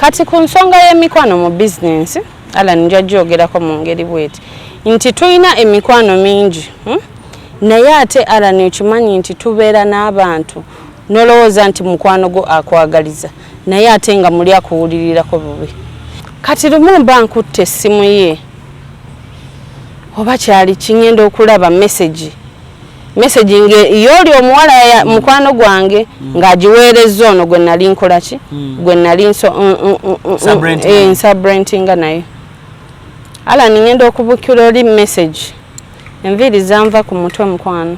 Kati ku nsonga y'emikwano mu bizinensi, Alan, nja gyogerako mu ngeri bweti nti tulina emikwano mingi, Naye ate, Alan, okimanyi nti tubeera n'abantu nolowooza nti mukwano gwo akwagaliza, naye ate nga muli akuwulirirako bubi. Kati lumu mba nkutte essimu ye oba kyali kingenda okulaba message nge yooli omuwala ya mukwano gwange ng'agiweereza ono gwe nali nkola ki, gwe nali Subrenting. Nsubrentinga naye. Alan, ngenda okubukira oli message, enviiri zanva ku mutwe, mukwano,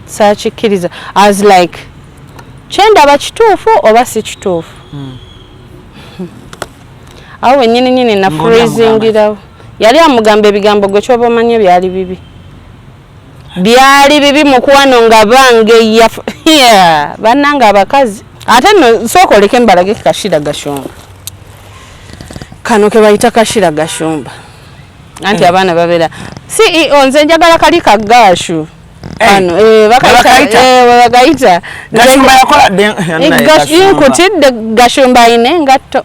saakikkiriza. As like, kyendaba kituufu oba si kituufu? Awo wennyini nyini na Ng'oli amugamba freezingirawo. Yali amugamba ebigambo gwe kyoba omanye byali bibi, byali bibi, mukwano, nga bange yeah, bannange abakazi. Ate nno sooka oleke mbalage Kashira Gashumba kano ke bayita Kashira Gashumba, anti abaana babeera CEO. Nze njagala kali kagashu kano, Bwe bakayita? Bwe bakayita. Gashumba yakola Nkutidde Gashumba ayina engatto.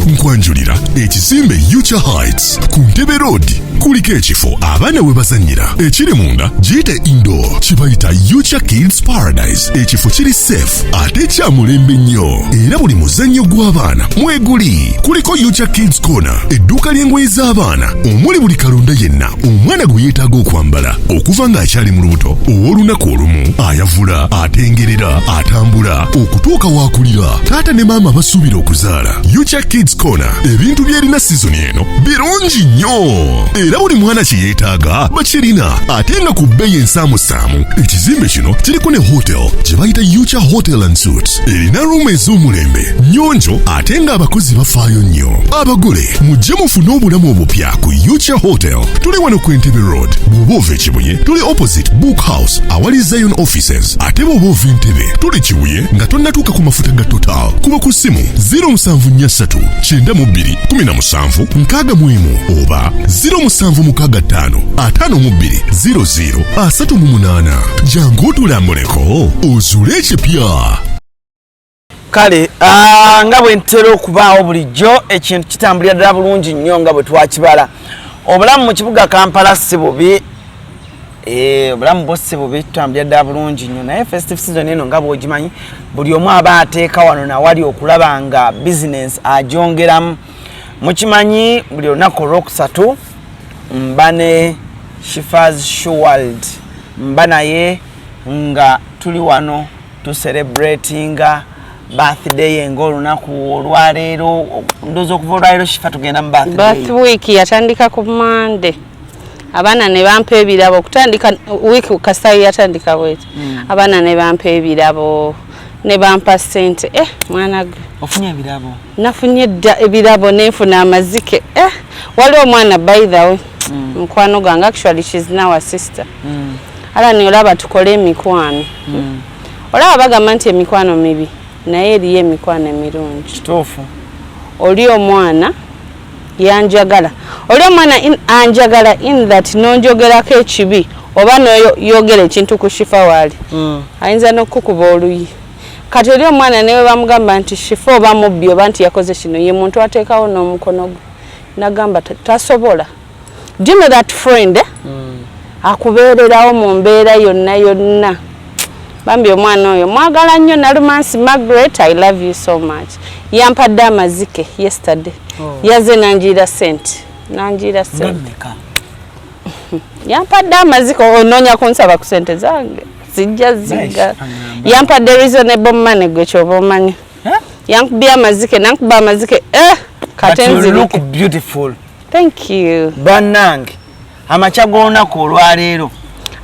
Nkwanjulira ekizimbe Ucha Heights ku Ntebe Road. Kuliko ekifo abaana we bazannyira ekiri munda, giyite indoor, kibayita Ucha Kids Paradise. Ekifo kiri safe ate kya mulembe nnyo, era buli muzannyo gw'abaana mweguli. Kuliko Ucha Kids Corner, edduuka ly'engoye z'abaana omuli buli kalonda yenna omwana gwe yeetaaga okwambala okuva ng'akyali mu lubuto, ow'olunaku olumu, ayavula, atengerera, atambula, okutuuka waakulira. Taata ne maama basuubira okuzaala, Ucha Kids Corner ebintu byerina sizoni eno birungi nnyo, era buli mwana kye yeetaaga bakirina, ate nga ku bbeeyi ensaamusaamu. Ekizimbe kino kiriko ne hotel gye bayita Ucha Hotel and Suites, erina room ez'omulembe, nnyonjo, ate ng'abakozi bafaayo nnyo. Abagole mujje mufune obulamu obupya ku Ucha Hotel. Tuli wano ku Entebbe Road. Bw'oba ova Ekibuye, tuli opposite Book House awali Zion Offices, ate bw'oba ova Entebbe, tuli Kibuye nga tonnatuuka ku mafuta ga Total. Kuba ku ssimu 0743 92 17 61 oba 0765 52 00 38. Jangu otulambuleko ozuule ekipya. Kale, nga bwe ntera okubaawo bulijjo, ekintu kitambulira ddala bulungi nnyo nga bwe twakibala. Obulamu mu kibuga Kampala si bubi. Obulamu bwo si bubi, tutambulira ddala bulungi nnyo, naye festive season eno, nga bw'ogimanyi, buli omu aba ateeka wano nawali okulaba nga bizinesi agyongeramu. Mukimanyi buli olunaku olwokusatu mba ne Shifas Shoe World, mba naye nga tuli wano tucelebratinga birthday ye ng'olunaku olwaleero. Ndowooza okuva olwaleero, Shifa, tugenda mu birthday. Birth week yatandika ku Mande, abaana ne bampa ebirabo. Okutandika wiiki kasayi yatandika bweti, abaana ne bampa ebirabo, ne bampa ssente. Mwana gwe! Ofunye ebirabo? Nafunye dda ebirabo, nenfuna amazike. Waliwo omwana, by the way, mukwano gwange, actually she's now a sister. Ala olaba tukole emikwano, olaba bagamba nti emikwano mibi, naye eriyo emikwano emirungi. Kituufu. Oli omwana yanjagala, oli omwana anjagala in that nonjogerako ekibi oba noyogera ekintu ku Shifa waali, ayinza n'okukuba oluyi. Kati oli omwana newe bamugamba nti Shifa oba mubbi oba nti yakoze kino, ye muntu ateekawo n'omukono gwe nagamba tasobola. Do you know that friend, eh? Akubeererawo mu mbeera yonna yonna. Bambi omwana oyo mwagala nnyo. Nalumansi Margaret, I love you so much. Yampadde amazike yesterday. Oh. Yaze nanjiira sente, nanjiira Nga sente. mmeka? Yampadde amazike. Onoonya kunsaba ku sente zange, zijja zigga. Nice. Agamba. Yampadde reasonable money, gwe kyoba omanyi. Eh? Yankubye amazike, nankuba amazike, But kate you look nzirike. beautiful. Thank you. Bannange, amakya g'olunaku olwaleero.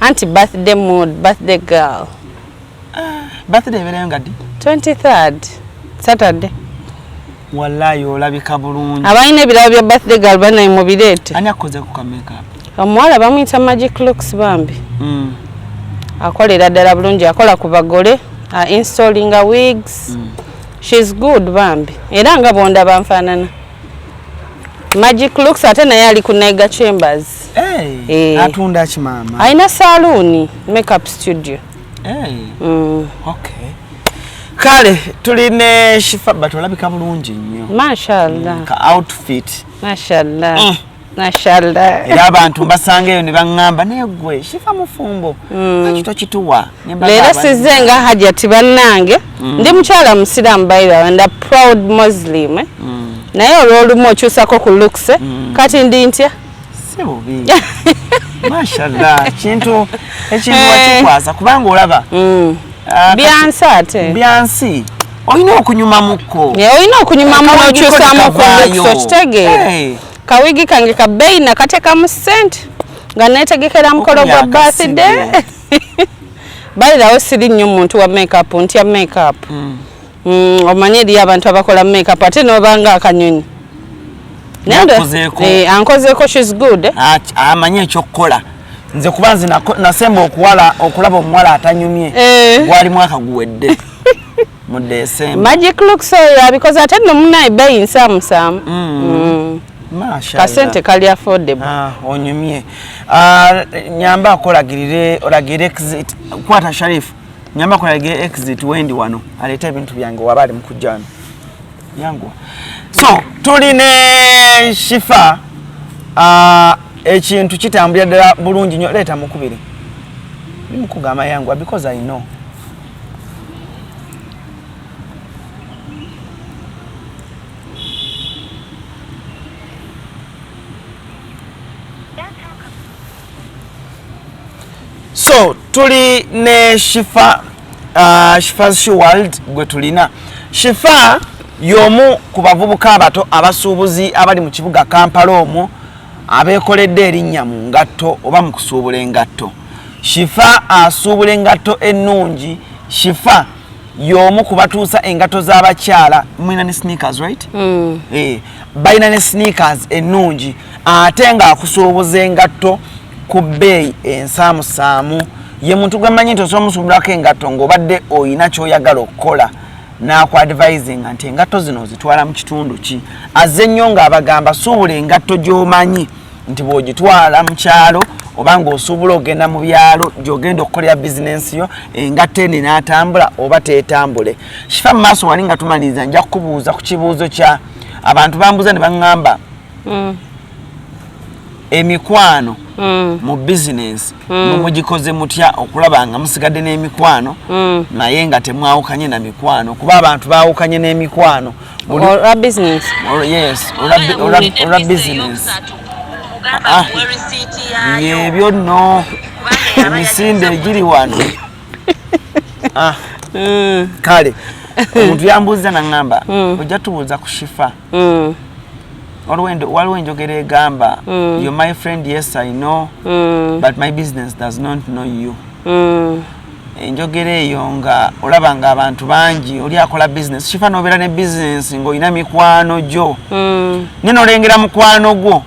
Anti birthday mood, birthday girl. Birthday ebeerayo nga ddi? 23rd, Saturday. Wallayi olabika bulungi. Abalina ebirabo bya birthday girl, banaye mubireete. Ani akoze ku ka makeup? Omuwala bamuyita Magic Looks, bambi. Akolera ddala bulungi, akola ku bagole, installinga wigs. She's good bambi, era nga bwondaba nfaanana. Magic Looks, ate naye ali ku Niger Chambers. Hey, Eh. atunda ki, maama? Alina saloon, makeup studio. Hey. Mm. Okay. Kale tuli ne Shifa, but olabika bulungi nnyo. Mashallah. Ka outfit. Mashallah. Mashallah. Era abantu mbasanga eyo ne baŋŋamba, naye gwe Shifa mufumbo, lwaki tokituwa? Ne mbagamba Leero sizze nga Hajati bannange. Ndi mukyala musiraamu by the way, and a proud Muslim, eh? Naye olw'olumu okyusako ku looks, eh? Kati ndi ntya? Si bubi, mashallah. Kintu ekintu Eh. wakikwasa kubanga olaba ah, Byansi ate. Byansi, olina okunyumamukko. Olina okunyumamu Akawigi ko n'okyusamu ku looks, tekavaayo. okitegeera? Eh. Kawigi kange ka bbeeyi nakatekamu ssente nga neetegekera mukolo gwa Okumya birthday. By the way, siri nnyo muntu wa makeup, ntya makeup. Omanyi eriyo abantu abakola makeup ate n'obanga akanyonyi. Naye Yakuzeeko. Eh, ankozeeko, she's good, eh? Amanyi ekyokukola. Nze kuba nze nasemba okuwala okulaba omuwala atanyumye gwali mwaka guwedde mu Desemba. Magic Looks oyo abikoze, ate nno munaye bbeeyi nsaamusaamu. Mashallah. Kasente kali affordable. Ah, onyumye. Ah, nyamba akolagirire, olagire exit. Kwata Sharif, nyamba akolagirire exit wendi wano aleeta ebintu byange waba ali mukujja wano yanguwa. So tuli ne Shifa. Ah, ekintu kitambulira ddala bulungi nnyo. Leeta mukubire, ndi mukugamba yanguwa because I know. So tuli ne Shifa, Shifa's Shoe World gwe tulina. Shifa y'omu ku bavubuka abato abasuubuzi abali mu kibuga Kampala omwo abeekoledde erinnya mu ngatto oba mu kusuubula engatto. Shifa asuubula engatto ennungi. Shifa y'omu ku batuusa engatto z'abakyala. Mulina ne sneakers, right? Eh, balina ne sneakers ennungi, ate ng'akusuubuza engatto ku bbeeyi ensaamusaamu. Ye muntu gwe mmanyi nti osobola omusuubulako engatto ng'obadde oyina ky'oyagala okukola, n'akuadvisinga nti engatto zino ozitwala mu kitundu ki. Azze nnyo ng'abagamba suubula engatto gy'omanyi nti bw'ogitwala mu kyalo oba ng'osuubula ogenda mu byalo gy'ogenda okukolera bizinensi yo, engatto eno enaatambula oba teetambule. Shifa, mu maaso wali nga tumaliriza, nja kukubuuza ku kibuuzo kya abantu bambuuza ne baŋŋamba emikwano mu bizinensi mugikoze mutya okulaba nga musigadde n'emikwano naye nga temwawukanye na mikwano, kuba abantu baawukanye n'emikwano Olwa business? Yes, olwa bizinensi. Ah, byebyo nno emisinde egiri wano. Ah, kale omuntu yambuuza naŋŋamba ojja tubuuza ku Shifa. Waliwo enjogera egamba, "You're my friend, yes, I know, but my business does not know you." Enjogera eyo nga olaba nga abantu bangi oli akola business, Shifa, nobeera ne business ng'olina mikwano gyo, naye nolengera mukwano gwo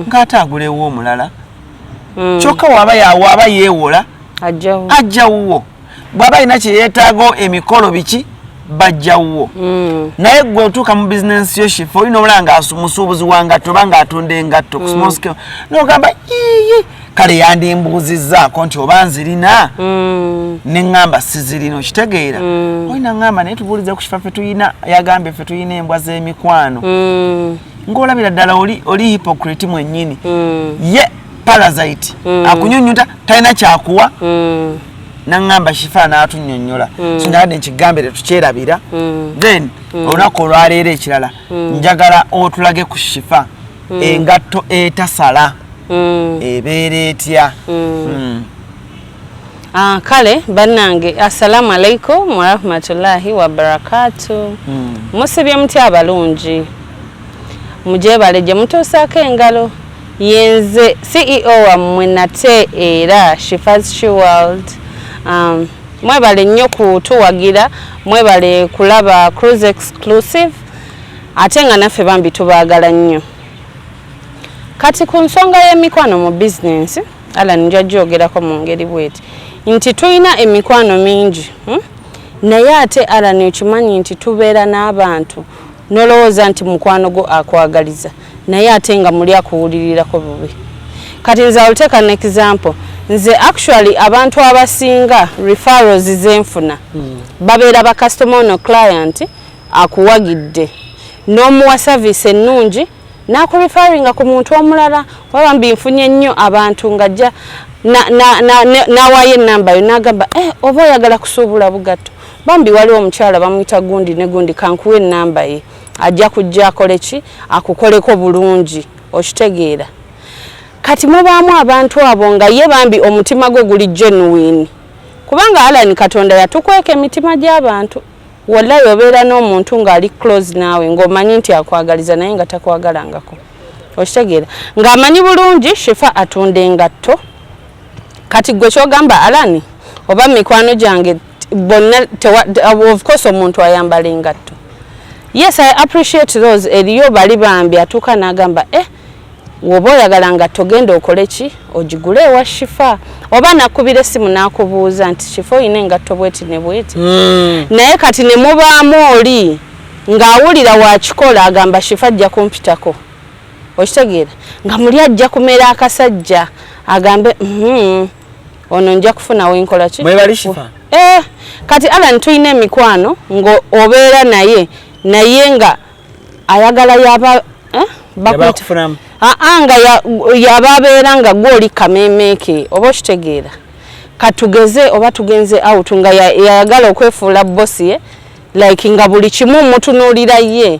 ng'ate agulewo omulala, kyokka waba waba yeewola Ajjawo. Ajja wuwo. Bw'aba alina kye yeetaaga, emikolo biki, bajja wuwo. Naye gwe otuuka mu bizinensi yo, Shifa, olina omulaba nga musuubuzi wa ngatto oba ng'atunda engatto ku small scale, n'ogamba, "Iiyi, kale yandimbuuzizzaako nti oba nzirina." Ne ŋŋamba sizirina, okitegeera? Olina ŋŋamba, naye tubuulize ku Shifa, ffe tuyina, yagambye ffe tuyina embwa z'emikwano. Ng'olabira ddala oli hypocrite mwennyini. Ye parasite akunyunyuta, talina kyakuwa. Naŋŋamba Shifa n'atunnyonnyola. So njagadde nkigambe tetukyerabira. Then olunaku olwaleero ekirala njagala otulage ku Shifa engatto etasala ebeera etya. Ah, kale bannange, assalamu alaikum warahmatullahi wabarakatu. Musibye mutya abalungi? Mugyebale gye mutuusaako engalo. Yenze CEO wammwe nate era Shifas Shoe World. Mwebale nnyo kutuwagira, mwebale kulaba Cruise Exclusive, ate nga naffe bambi tubaagala nnyo. Kati ku nsonga y'emikwano mu bizinensi, Alan, nja gyogerako mu ngeri bweti nti tulina emikwano mingi, Naye ate Alan, okimanyi nti tubeera n'abantu nolowooza nti mukwano gwo akwagaliza, naye ate nga muli akuwulirirako bubi. Kati nze I will take an example. Nze actually abantu abasinga referrals zenfuna babeera bakasitoma. Ono client akuwagidde n'omuwa service ennungi n'akureferringa ku muntu omulala. Waba mbinfunye nnyo abantu ng'ajja n'awaayo enamba yo n'agamba, "Eh, oba oyagala kusuubula bugatto, bambi waliwo omukyala bamuyita gundi ne gundi, kankuwa enamba ye, ajja kujja akole ki, akukoleko bulungi." Okitegeera? Kati mubaamu abantu abo nga ye bambi omutima gwe guli genuine, kubanga Alan, Katonda yatukweka emitima gy'abantu. Wallahi, obeera n'omuntu ng'ali close naawe ng'omanyi nti akwagaliza, naye nga takwagalangako. Okitegeera? Ng'amanyi bulungi Shifa atunda engatto. Kati gwe kyogamba, Alani, oba mikwano gyange bonna, of course omuntu ayambala engatto. Yes, I appreciate those. Eriyo bali bambi atuuka n'agamba, "Eh, woba oyagala ngatto genda okole ki, ogigule ewa Shifa," oba nakubira essimu n'akubuuza nti, "Shifa, oyina engatto bweti ne bweti?" Naye kati ne mubaamu oli ng'awulira wakikola, agamba, "Shifa ajja kumpitako." Okitegeera? Nga muli ajja kumera akasajja agambe, ono nja kufunawo enkola ki." Mwebali Shifa? Eh, kati Alan, tulina emikwano ng'obeera naye, naye nga ayagala yaba, eh? Yabakufunamu. Aa, nga yaba abeera nga gwoli kameemeeke, oba okitegeera? Katugeze oba tugenze out, nga yayagala okwefuula boss ye, like nga buli kimu mutunuulira ye,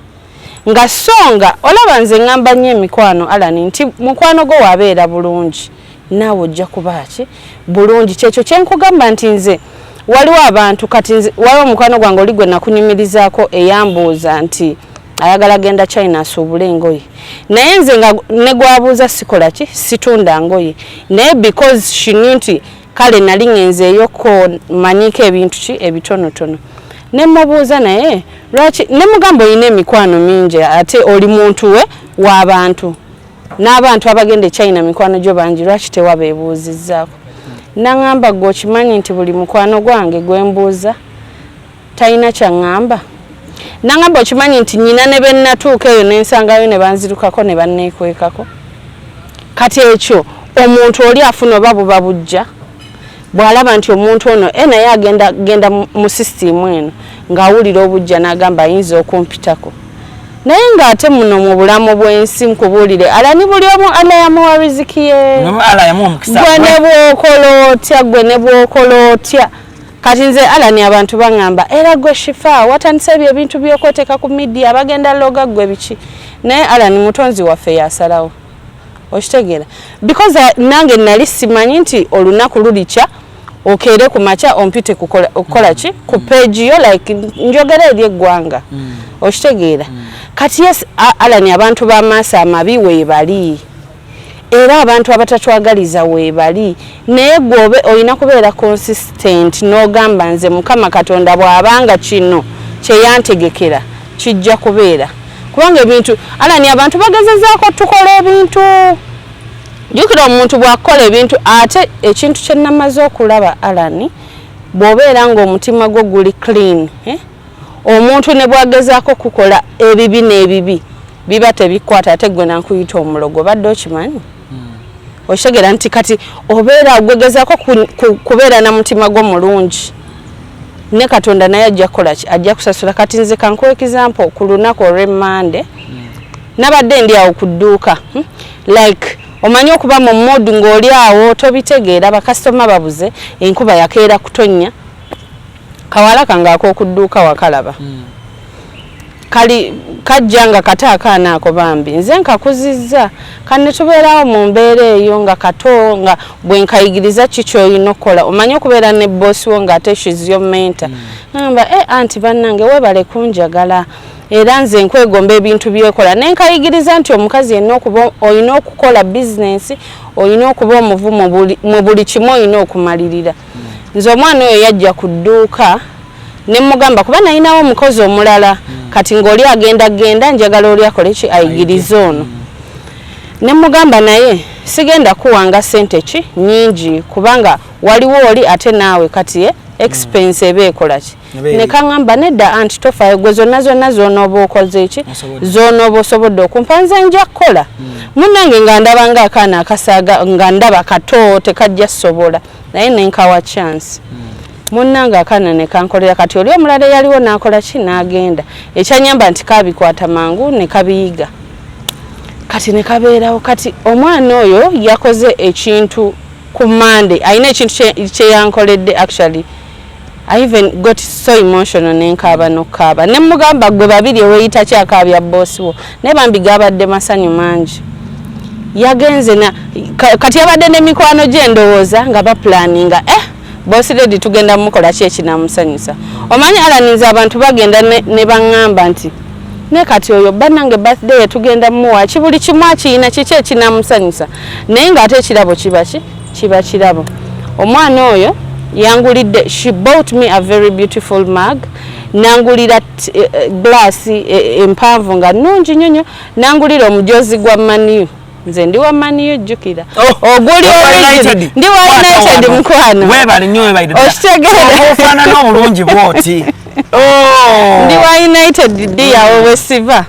nga so nga olaba. Nze ŋŋamba nnyo emikwano, Alan, nti mukwano gwo wabeera bulungi, naawe ojja kuba ki bulungi. Kyekyo kyenkugamba nti nze waliwo abantu, kati nze waliwo omukwano gwange oli gwe nakunyumirizaako, eyambuuza nti ayagala genda China asuubule engoye, naye nze nga ne gwabuuza sikola ki, situnda ngoye. Naye because she knew nti kale nali ŋŋenzeeyoko, manyiko ebintu ki ebitonotono, ne mubuuza naye lwaki, ne mugamba, "Olina emikwano mingi ate oli muntu we w'abantu, n'abantu abagenda e China mikwano gyo bangi, lwaki tewabeebuuzizzaako?" Naŋŋamba, "Gwe okimanyi nti buli mukwano gwange gwe mbuuza talina kyaŋŋamba?" Naŋŋamba, "Okimanyi nti nyina ne bennatuuka eyo nensangayo ne banzirukako ne banneekwekako?" Kati ekyo omuntu oli afuna oba buba bujja bw'alaba nti omuntu ono e naye agenda genda mu sisitimu eno, ng'awulira obujja n'agamba ayinza okumpitako. Naye ng'ate muno mu bulamu bw'ensi, nkubuulire Alani, buli omu Allah yamuwa riziki ye. Ala yamuwa omukisa. Gwe ne bw'okola otya, gwe ne bw'okola otya. Kati nze Alani, abantu baŋŋamba, "Era gwe Shifa watandise ebyo ebintu by'okweteeka ku media, bagenda loga gwe biki?" Naye Alani, mutonzi waffe yasalawo. Okitegeera? Because nange nali simanyi nti olunaku lulikya okeere ku makya ompite okukola ki ku page yo, like njogera eri eggwanga. Okitegeera? Kati yes, Alani, abantu b'amaaso amabi weebali, era abantu abatatwagaliza weebali, naye gwe olina kubeera consistent n'ogamba, "Nze Mukama Katonda bw'abanga kino kyeyantegekera kijja kubeera." Kubanga ebintu, Alani, abantu bagezezaako tukola ebintu. Jjukira omuntu bw'akukola ebintu, ate ekintu kye namaze okulaba, Alani, bw'obeera ng'omutima gwo guli clean, eh? Omuntu ne bwagezaako kukola ebibi n'ebibi biba tebikwata. Ate gwe nankuyita omulogo, badde okimanyi? Okitegeera nti kati obeera gwegezaako kubeera na mutima gwo mulungi, ne Katonda naye ajja kukola ki, ajja kusasula. Kati nze kankuwa example. Ku lunaku olw'emmande nabadde ndi awo ku dduuka, Like omanyi okuba mu mood ng'oli awo tobitegeera, bakasitoma babuze, enkuba yakeera kutonnya. Kawala kange ak'okudduuka wakalaba kali kajja nga kato akaana ako, bambi nze nkakuzizza kane, tubeerawo mu mbeera eyo nga kato, nga bwe nkayigiriza ki kyolina okukola. Omanyi okubeera ne boss wo ng'ate she's your mentor. Ngamba, "E anti bannange, weebale kunjagala, era nze nkwegomba ebintu byekola." Ne nkayigiriza nti omukazi yenna okuba olina okukola bizinensi, olina okuba omuvumu mu buli kimu, olina okumalirira. Nze omwana oyo yajja ku dduuka ne mugamba, kuba nalinawo omukozi omulala, kati ng'oli agenda genda, njagala oli akole ki, ayigirize ono. Ne mugamba, "Naye sigenda kuwanga ssente ki nyingi, kubanga waliwo oli ate naawe kati ye Expense eba ekola ki? Ne kaŋŋamba, "Nedda anti, tofaayo gwe, zonna zonna z'onooba okoze ki, z'onooba osobodde okumpa, nze nja kukola." Munnange nga ndaba nga akaana akasaaga, nga ndaba kato tekajja sobola, naye nenkawa chance. Munnange akaana ne kankolera. Kati oli omulala eyaliwo n'akola ki, n'agenda. Ekyanyamba nti kabikwata mangu ne kabiyiga, kati ne kabeerawo. Kati omwana oyo yakoze ekintu ku Mande, alina ekintu kye yankoledde. Actually, I even got so emotional, nenkaaba nokukaaba, ne mugamba, "Gwe babiri eweyita kyakaabya boss wo?" Naye bambi gabadde masanyu mangi. Yagenze na kati yabadde n'emikwano gye, ndowooza nga baplaninga, "Boss lady tugenda mukola ki ekinamusanyusa?" Omanyi alaninze abantu bagenda ne baŋŋamba nti, "Ne kati oyo bannange birthday ye tugenda muwa ki? Buli kimu akiyina, kiki ekinamusanyusa?" Naye ng'ate ekirabo kiba ki, kiba kirabo. Omwana oyo yangulidde, she bought me a very beautiful mug, nangulira glass empanvu nga nnungi nnyo nnyo, nangulira omujozi gwa Man U. Nze ndi wa Man U, jjukira. Oh, oguli wa United. Ndi wa United, mukwano. Weebale nnyo, weebale ddala. Okitegeera? Ofaanana obulungi bw'oti. Oh. Ndi wa United diyawo wesiva.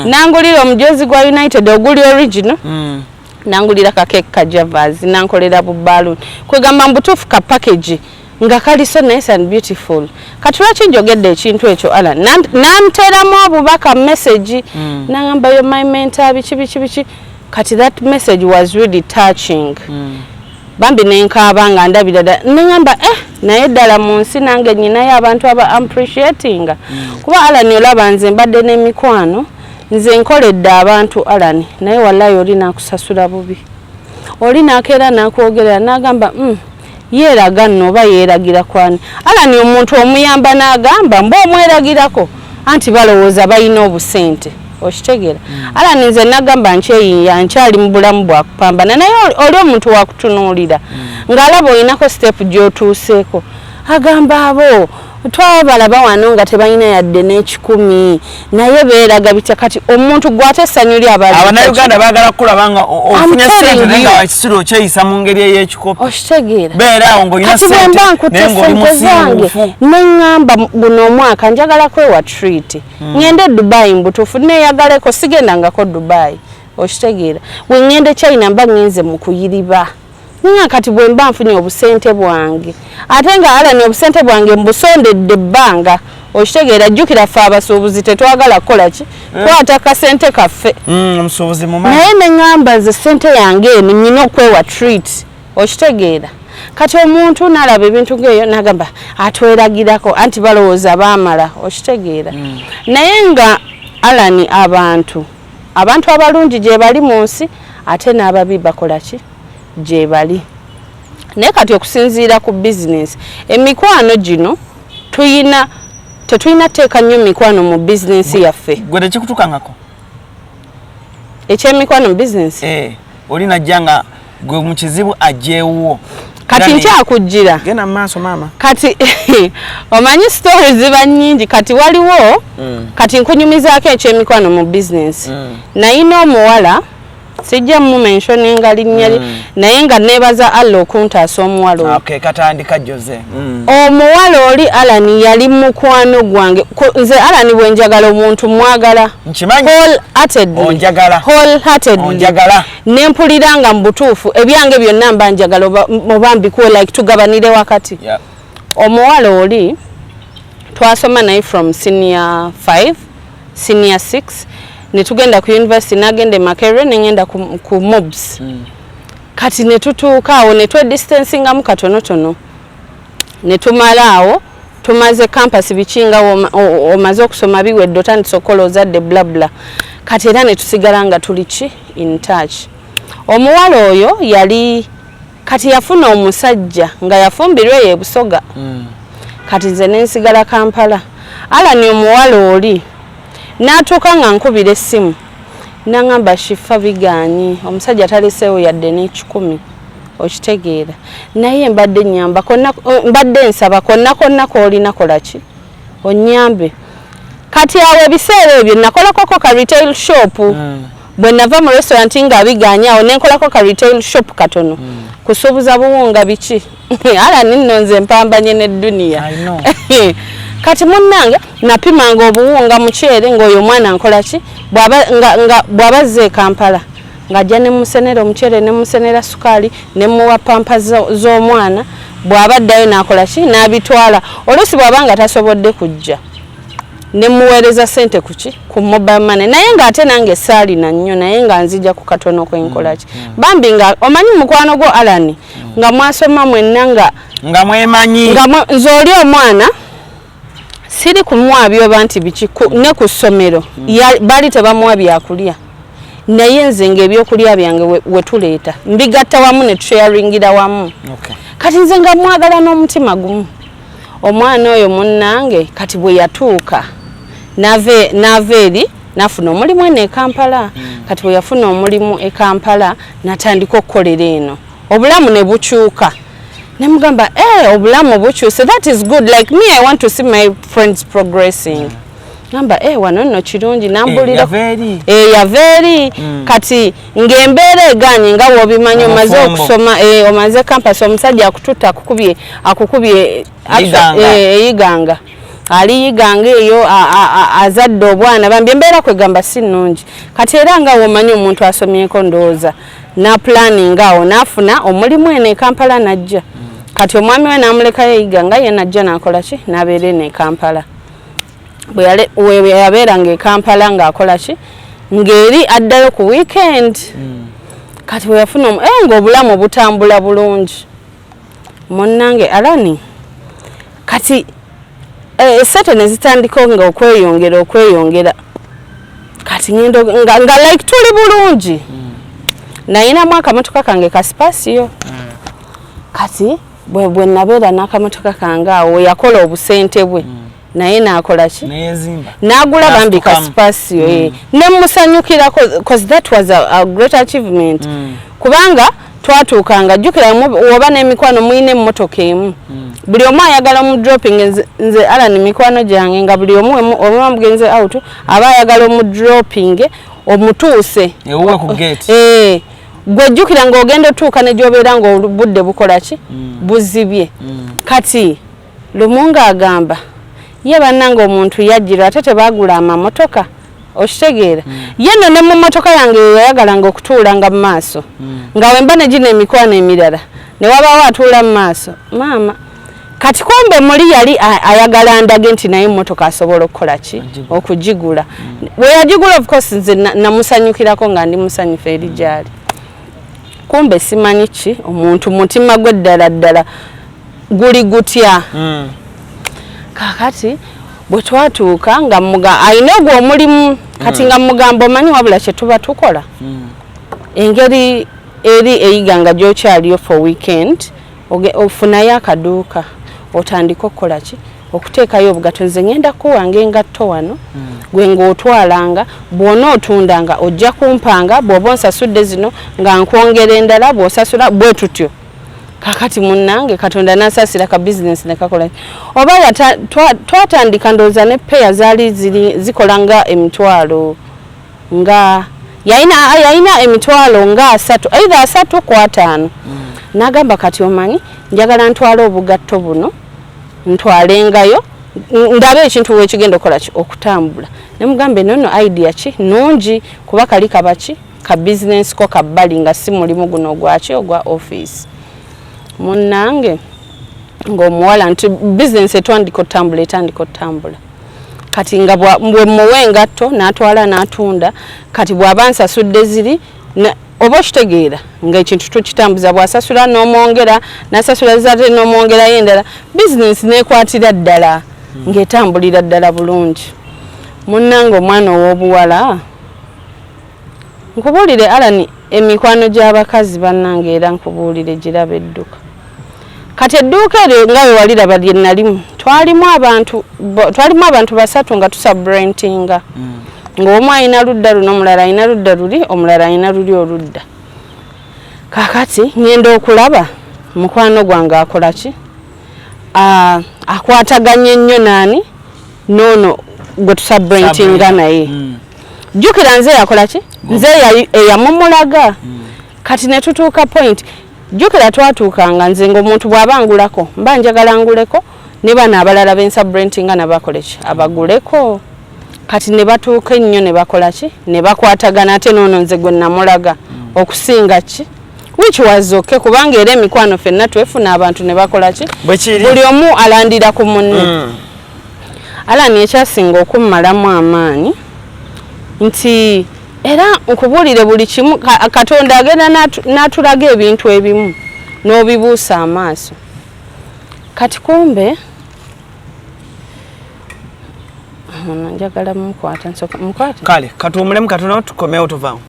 Nangulira omujozi gwa United oguli original, nangulira kakeke ka Javas, nankolera buballoon, kwegamba mbutuufu ka package nga kali so nice and beautiful. Kati lwaki njogedde ekintu ekyo, Alan? Nanteramu obubaka, message, nangamba, "Yo my mentor," biki biki biki. Kati that message was really touching. Bambi nenkaaba nga ndabira ddala, neŋamba, "Naye ddala mu nsi nange nyinayo abantu aba appreciatinga." Kuba Alan, olaba nze mbadde n'emikwano, nze nkoledde abantu, Alan, naye wallayi oli nakusasula bubi, oli nakeera nakwogerera nagamba, yeeraga nno oba yeeragira kwani." Alan, omuntu omuyamba n'agamba mba omweragirako, anti balowooza balina obusente, okitegeera? Alan, nze nagamba nkyeyiya, nkyali mu bulamu bwakupambana, naye oli omuntu wakutunuulira ng'alaba olinako step gy'otuuseeko, agamba, "Abo twabalaba wano nga tebalina yadde n'ekikumi, naye beeraga bitya?" Kati omuntu gwate essanyu ly Abannayuganda baagala kukulaba nga ofunye sente, naye nga wakisula okyeyisa mu ngeri ey'ekikopo. Okitegeera? Beera awo ng'olina Kati bwe sente mba nkutte naye ng'oli sente zange, musiiwuufu. Neŋŋamba, guno omwaka njagala kwewa treat, ŋŋende e Dubai. Mbutuufu neeyagaleko, sigendangako Dubai, okitegeera? Bwe ŋŋenda e China mba ŋŋenze mu kuyiriba. Ninga kati bwe mba nfunye obusente bwange, ate nga Alani obusente bwange mbusondedde ebbanga, okitegeera? Jjukira ffe abasuubuzi tetwagala kukola ki, kwata kasente kaffe. Omusuubuzi mumanyi. Naye neŋŋamba, nze sente yange eno nyina okwewa treat, okitegeera? Kati omuntu nalaba ebintu ngaeyo nagamba, "Atweragirako," anti balowooza baamala, okitegeera? Naye nga Alani, abantu abalungi gye bali mu nsi, ate n'ababi bakola ki, gye bali. Naye kati okusinziira ku bizinesi, emikwano gino tuyina, tetulina teeka nnyo mikwano mu bizinesi yaffe. Gwe tekikutukangako? Ekyemikwano mu bizinesi? Eh, oli najja nga gwe mu kizibu ajjeewuwo. Kati nkyakujjira. Genda mu maaso, maama. Kati omanyi story ziba nnyingi. Kati waliwo, kati nkunyumizaako ekyemikwano mu bizinesi. Nayina omuwala, sijja mumentioninga linnya lye, naye nga neebaza Allah okuntaasa omuwala oyo. Okay, katandika Jose. Omuwala oli, Alani, yali mukwano gwange. Nze Alani bwe njagala omuntu mwagala Nkimanyi. wholeheartedly. Onjagala. Wholeheartedly. Onjagala. Nempulira nga mu butuufu ebyange byonna mba njagala oba mbikuwe, like tugabanire wakati. Omuwala oli twasoma naye from senior 5, senior 6, ne tugenda ku university, nagenda e Makerere, nengenda ku MUBS. Kati ne tutuuka awo ne twedistancingamu katonotono, ne tumala awo, tumaze campus bikinga, omaze okusoma biwedde, otandise okukola, ozadde, blabla. Kati era ne tusigala nga tuli ki, in touch. Omuwala oyo yali kati yafuna omusajja nga yafumbirwa eyo e Busoga. Kati nze nensigala Kampala. Alani, omuwala oli n'atuuka nga nkubira essimu, naŋŋamba, "Shifa, bigaanyi, omusajja taleseewo yadde n'ekikumi," okitegeera? "Naye mbadde nyamba konna, mbadde nsaba konna konna koolina, kola ki, onyambe." Kati awo ebiseera ebyo nakolakoko ka retail shop. Bwe nava mu restaurant nga biganye, awo nenkolako ka retail shop katono, kusuubuza buwunga biki. Ala nno nze mpambanye n'edduniya. Kati munnange napimanga obuwunga, muceere, ng'oyo omwana nkola ki, bw'aba azze e Kampala ng'ajja ne musenera omuceere, ne musenera sukaali, ne muwa pampers z'omwana. Bw'aba addayo n'akola ki, n'abitwala. Oluusi bw'aba nga tasobodde kujja, ne muweereza ssente kuki, ku mobile money. Naye ng'ate nange saalina nnyo, naye nga nzija ku katono kwenkola ki. Bambi, nga omanyi mukwano gwo Alani, nga mwasoma mwenna, nga Nga mwemanyi. Nga nze oli omwana siri kumuwa byoba nti biki ne ku ssomero baali tebamuwa byakulya, naye nze ng'ebyokulya byange we tuleeta mbigatta wamu ne tusharingira wamu. Kati nze nga mwagala n'omutima gumu omwana oyo munnange. Kati bwe yatuuka n'ava eri n'afuna omulimu eno e Kampala. Kati bwe yafuna omulimu e Kampala n'atandika okukolera eno, obulamu ne bukyuka. Nemugamba, "Eh, obulamu bukyuse, that is good. Like me, I want to see my friends progressing." Gamba, "Eh, wano nno kirungi." Nambulira. Yava eri. Eh, yava eri. Kati ng'embeera eganye, nga bw'obimanyi, omaze Obufumbo. okusoma, omaze campus, omusajja akututta, akukubye Yiganga. Eyiganga ali yiganga eyo, azadde obwana. Bambi, embeera kwegamba si nnungi. Kati era nga womanyi omuntu asomyeko, ndowooza naplanning awo n'afuna omulimu eno e Kampala, najja. Kati omwami we n'amulekayo eyiganga, ye najja n'akola ki, n'abeera eno e Kampala. Bwe yabeeranga e Kampala ng'akola ki, ng'eri addayo ku weekend. Kati bwe yafuna ng'obulamu butambula bulungi munnange Alani. Kati esente ne zitandika nga okweyongera. Kati ngendo nga like tuli bulungi, nayinamu akamotoka kange ka Spacio. Kati bwe nabeera n'akamotoka kange awo, yakola obusente bwe, naye n'akola ki, Neyezimba. N'agula bambi ka N'asitukamu. Spacio, nemusanyukirako cause that was a great achievement, kubanga twatuukanga, jjukira woba n'emikwano muyina emmotoka emu, buli omu ayagala omudropping. Nze Alan, mikwano gyange nga buli omu omuba mugenze out, aba ayagala omudropping omutuuse Ewuwe ku gate. Eh, gwe jjukira ng'ogenda otuuka ne gy'obeera ng'obudde bukola ki, buzibye. Kati lumu ng'agamba ye, bannange, omuntu yajjirwa ate tebaagula amamotoka, okitegeera? Ye nno ne mu mmotoka yange yayagalanga okutuulanga mu maaso, nga wemba ne gino emikwano emirala ne wabaawo atuula mu maaso maama. Kati kumbe muli yali ayagala ndage nti naye emmotoka asobola okukola ki, okugigula. Bwe yagigula, of course nze namusanyukirako nga ndi musanyufu eri gyali. Kumbe simanyi ki, omuntu mutima gwe ddala ddala guli gutya. Kakati bwe twatuuka nga muga ayina ogwo omulimu, kati nga mugamba, omanyi wabula kye tuba tukola, engeri eri eyiga nga gyokyaliyo for weekend, ofunayo akaduuka otandike okukola ki, okuteekayo obugatto. Nze ngenda kuwanga engatto wano, gwe ng'otwalanga, bw'ona otundanga ojja kumpanga, bw'oba onsasudde zino nga nkwongera endala, bw'osasula bwe tutyo. Kakati munnange, Katonda nasaasira, ka bizinesi nekakola. Oba twatandika ndowooza ne peya zaali zikola nga emitwalo, nga yalina emitwalo nga 30, either 35. N'agamba, kati omanyi njagala ntwale obugatto buno ntwalengayo, ndabe ekintu wekigenda okukola ki, okutambula. Nemugamba, eno nno idea ki nungi, kuba kali kaba ki, ka bizinesi ko kabbali, nga si mulimu guno ogwaki, ogwa office. Munnange, ng'omuwala nti bizinesi etandika otambula, etandika otambula. Kati nga bwe muwa engatto n'atwala n'atunda, kati bw'aba nsasudde ziri oba okitegeera ng'ekintu tukitambuza, bw'asasula n'omwongera, n'asasula zate n'omwongerayo endala, bizinesi n'ekwatira ddala ng'etambulira ddala bulungi. Munnange, omwana ow'obuwala, nkubuulire Alani, emikwano gy'abakazi bannange, era nkubuulire, giraba edduka. Kati edduuka eryo nga we waliraba lye nalimu, twalimu abantu basatu nga tusubrentinga, ng'omu alina ludda luno, omulala alina ludda luli, omulala alina luli oludda. Kakati ngenda okulaba mukwano gwange akola ki, akwataganye nnyo naani, noono gwe tusubrentinga naye. Jjukira nze yakola ki, nze eyamumulaga. Kati ne tutuuka point Jjukira twatuukanga nze ng'omuntu bw'aba ngulako mba njagala nguleko ne bano abalala bensubrentinga nabakole ki, abaguleko. Kati ne batuuka ennyo ne bakola ki, ne bakwatagana ate noono nze gwe namulaga okusinga ki, which was okay, kubanga era emikwano ffenna twefuna abantu ne bakola ki, Bwe kiri. Buli omu alandira ku munne. Alani, ekyasinga okummalamu amaanyi nti era nkubuulire buli kimu, Katonda agenda n'atulaga ebintu ebimu n'obibuusa amaaso. Kati kumbe ono njagala mukwata, nsooka mukwate. Kale katuwumulemu katono, tukomewo, tuvaawo.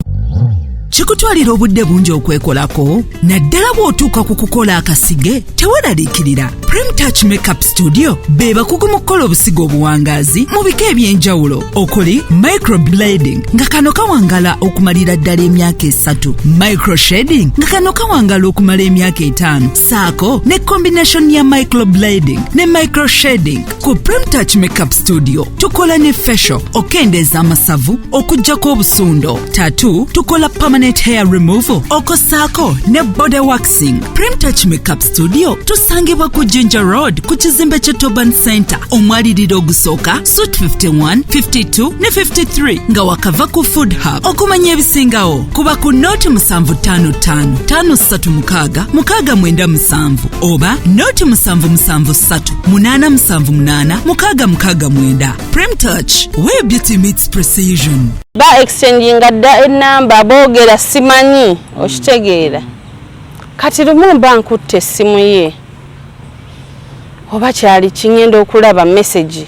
Kikutwalira obudde bungi okwekolako, naddala bw'otuuka ku kukola akasige. Teweeraliikirira, Prem Touch Makeup Studio be bakugu mu kukola obusigo obuwangaazi mu bika eby'enjawulo okuli microblading, nga kano kawangala okumalira ddala emyaka 3, microshading, nga kano kawangala okumala emyaka 5, saako ne combination ya microblading ne microshading. Ku Prem Touch Makeup Studio tukola ne facial, okendeeza amasavu, okuggyako obusundo, tattoo, tukola permanent hair removal, okosaako ne body waxing. Prem Touch Makeup Studio tusangibwa ku Jinja Road, ku kizimbe kye Toban Center, omwaliriro ogusooka, suite 51, 52 ne 53, nga wakava ku Food Hub. Okumanya ebisingawo kuba ku noti 755 536 697 oba noti 773 878 669. Prem Touch, where beauty meets precision. Ba exchanginga dda enamba, boogera, simanyi okitegeera. Kati lumu mba nkutte essimu ye oba kyali kiŋŋenda okulaba message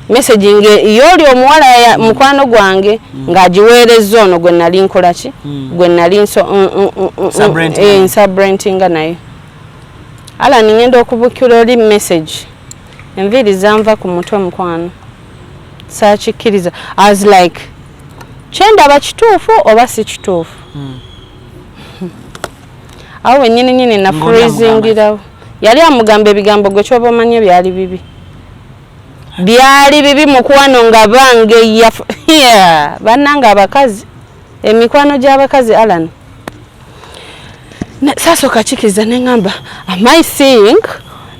nge yooli omuwala mukwano gwange ng'agiweereza ono gwe nali nkola ki, gwe nali Subrenting. Nsubrentinga naye. Alan, ŋŋenda okubukira oli message, enviiri zanva ku mutwe, mukwano, saakikkiriza. I was like, kyendaba kituufu oba si kituufu? Awo wennyini nyini na Ng'oli amugamba. freezingirawo. Yali amugamba ebigambo gwe kyoba omanye byali bibi, byali bibi, mukwano, nga bange yeah, bannange abakazi, emikwano gy'abakazi. Alan, saasooka kikiriza, neŋŋamba, am I seeing,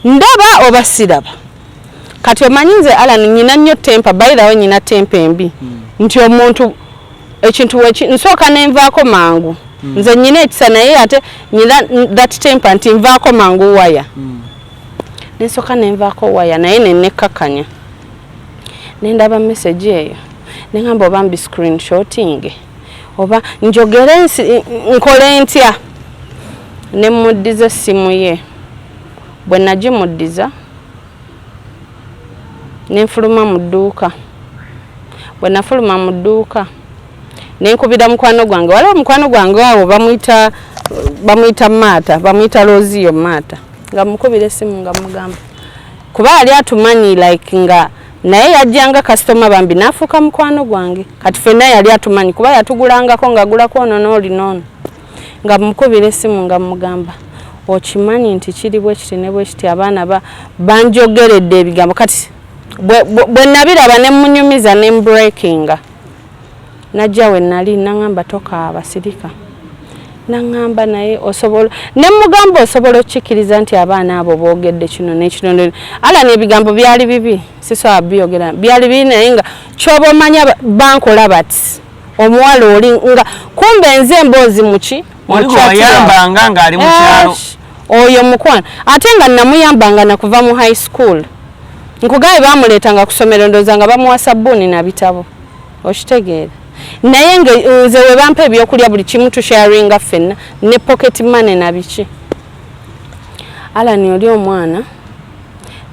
ndaba oba siraba? Kati omanyi nze Alan nyina nnyo temper. By the way, nyina temper embi nti omuntu ekintu nsooka nenvaako mangu. Nze nyina ekisa, naye ate nyina that temper nti nvaako mangu waya. Nensooka nenvaako waya, naye nenekkakkanya, nendaba message eyo, neŋŋamba oba mbi screenshotting oba njogere nkole ntya? Nemuddiza essimu ye. Bwe nagimuddiza, nenfuluma mu dduuka. Bwe nafuluma mu dduuka, nenkubira mukwano gwange. Waliwo mukwano gwange awo bamuyita Maata, bamuyita Roziyo Maata, nga mukubira essimu nga mugamba, kuba yali atumanyi, like nga naye yajjanga kasitoma bambi n'afuuka mukwano gwange. Kati ffenna yali atumanyi kuba yatugulangako, ng'agulako ono n'oli n'ono. Nga mukubira essimu nga mugamba, okimanyi nti kiri bwe kiti ne bwe kiti, abaana banjogeredde ebigambo. Kati bwe nabiraba ne munyumiza ne mbreakinga. Najja we nali, naŋŋamba, tokaaba, sirika. Naŋŋamba, naye osobola, ne mugamba, osobola okukikkiriza nti abaana abo boogedde kino nekino? Alan, ebigambo byali bibi, sisobola byogera, byali bibi, naye nga kyoba omanya bankola bati omuwala oli nga kumbe nze emboozi muki. Oli gwe wayambanga ng'ali mu kyalo. Oyo mukwano, ate nga namuyambanga nakuva mu high school. Nkugabe bamuleetanga ku ssomero, ndowooza nga bamuwa sabbuuni na bitabo, okitegeera? Naye nze we bampa ebyokulya, buli kimu tusharinga ffenna, ne pocket money na biki. Alan, oli omwana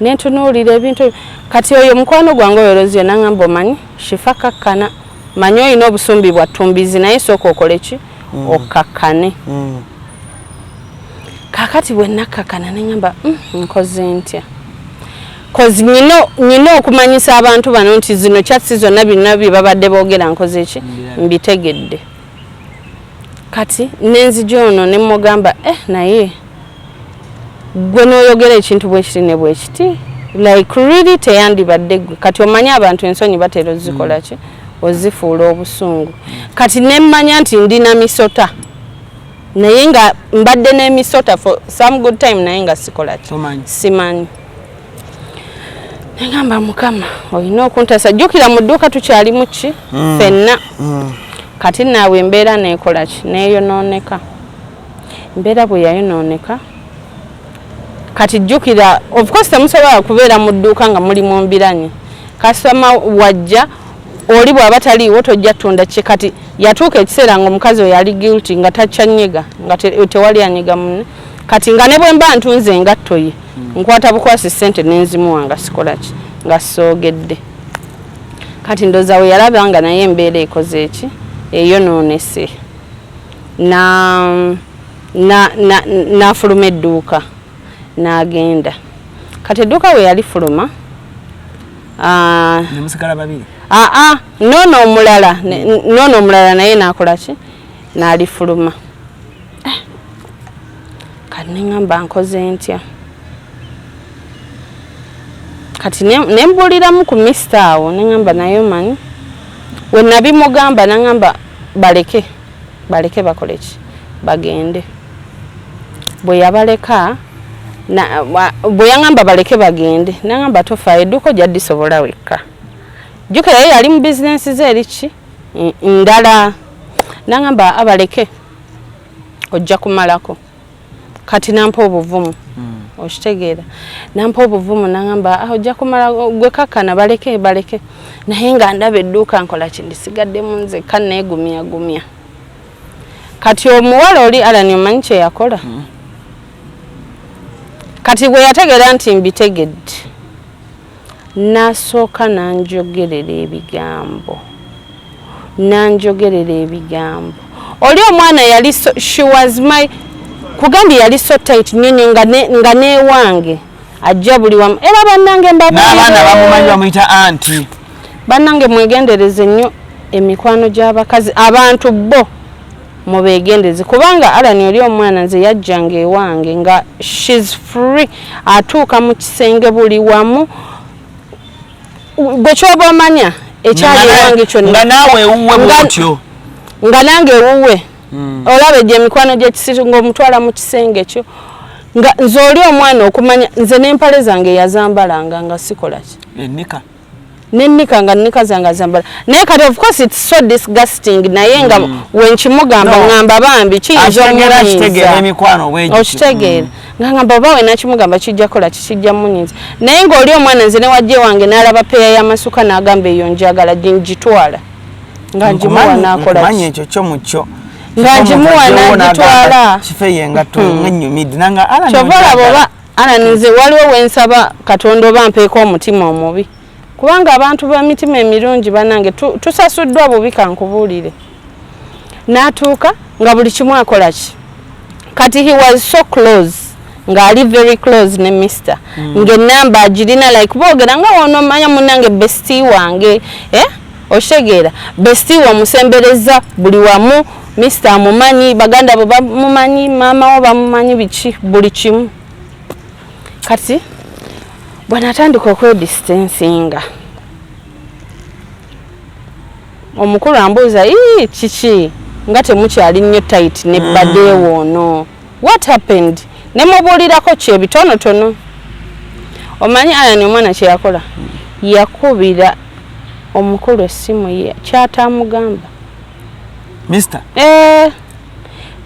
nentunuulira ebintu. Kati oyo mukwano gwange oyo Rozio naŋŋamba, omanyi Shifa, kakkana, manyi olina obusumbi bwa ttumbizi, naye sooka okole ki, okkakkane. Kaakati bwe nakkakkana, neŋŋamba, nkoze ntya? Cause nyina okumanyisa abantu bano nti zino chats zonna, byonna bye babadde boogera, nkoze ki, mbitegedde. Kati nenzija ono ne mugamba, eh, naye gwe n'oyogera ekintu bwe kiti ne bwe kiti, like really teyandibadde gwe. Kati omanyi abantu ensonyi batera ozikola ki, ozifuula obusungu. Kati nemmanya nti ndina misota. Naye nga mbadde n'emisota for some good time, naye nga sikola ki? Tomanyi. Simanyi. Negamba, Mukama, olina okuntasa. Jjukira mu dduuka tukyali mu ki ffenna. Kati naawe embeera neekola ki? Neeyonooneka. Embeera bwe yayonooneka, kati jjukira, of course temusobola kubeera mu dduuka nga muli mu mbiranye. Kasitoma wajja oli bw'aba taliiwo, tojja tunda ki. Kati yatuuka ekiseera nga omukazi oyo ali guilty, nga takyanyega, nga tewali anyiga munne. Kati nga ne bwe mba ntunze engatto ye, nkwata bukwasi ssente nenzimuwa nga sikola ki, nga soogedde. Kati ndowooza we yalaba nga naye embeera ekoze eki, eyonoonese, n'afuluma edduuka n'agenda. Kati edduuka we yali fuluma, Nemusigala babiri. Aa, noono omulala, noono omulala naye n'akola ki? N'alifuluma. Eh, kati neŋŋamba, nkoze ntya kati? Ne mbuuliramu ku mister awo, neŋŋamba, naye omanyi we nabimugamba, naŋŋamba baleke, baleke bakole ki, bagende. Bwe yabaleka, bwe yaŋŋamba baleke bagende, naŋŋamba, tofaayo, edduuka ojja ddisobola wekka. Jjukira ye yali mu bizinensi ze eri ki ndala. Naŋŋamba abaleke, ojja kumalako. Kati nampa obuvumu, okitegeera? Nampa obuvumu, naŋŋamba, ah, ojja kumala gwe, kakkana, baleke, baleke. Naye nga ndaba edduuka nkola ki, ndisigaddemu nzekka, neegumyagumya. Kati omuwala oli Alani, omanyi kye yakola? Kati bwe yategeera nti mbitegedde, n'asooka n'anjogerera ebigambo, n'anjogerera ebigambo. Oli omwana yali so, she was my, kugambye yali so tight nnyo nnyo, nga neewange ajja buli wamu. Era bannange, N'abaana mbabuulire. bamumanyi, bamuyita anti. Bannange, mwegendereze nnyo emikwano gy'abakazi. Abantu bo mubeegendeze, kubanga Alani oli omwana nze yajjanga ewange nga she's free, atuuka mu kisenge buli wamu. Gwe kyoba omanya ekyali ewange kyonna. Nga naawe ewuwe bwotyo. Nga nange ewuwe. Olaba egyo emikwano gy'ekisiru, ng'omutwala mu kisenge kyo, nga nze oli omwana okumanya nze n'empale zange yazambalanga nga sikola ki. Enika. Nenika, nga nika zange azambala. Naye kati of course it's so disgusting, naye nga wenkimugamba, No. ngamba bambi kiyinza Akitegeera, akitegeera omunyiiza. emikwano bwegityo. Okitegeera? Nga ngamba oba we nakimugamba kijja kola kikijja munyiiza. Naye ng'oli omwana nze newajja ewange n'alaba peya y'amasuka n'agamba, eyo njagala, ngitwala, nga ngimuwa n'akola Nkumanyi. ki? Ekyo kyo mukyo. Nga ngimuwa n'agitwala. Kife yengatto ngenyumidde nanga ala. Kyova olaba oba Alan, nze waliwo wensaba Katonda oba mpeeko omutima omubi, kubanga abantu b'emitima emirungi banange tusasuddwa bubi. Kankubuulire, n'atuuka nga buli kimu akola ki. Kati he was so close, ng'ali very close ne mister, ng'ennamba agirina, like boogera nga wonomanya munnange, bestie wange, eh? Okitegeera? Bestie we omusembereza buli wamu, mister amumanyi, baganda bo bamumanyi, maama wo bamumanyi, biki, buli kimu. Kati bwenatandika okwedistancinga, omukulu ambuuza, "Ii, kiki nga temukyali nnyo tight ne badeewo ono? What happened?" Ne mubuulirako ki ebitonotono. Omanyi Alani omwana kye yakola? Yakubira omukulu essimu ye, kyatamugamba. Mister. Eh,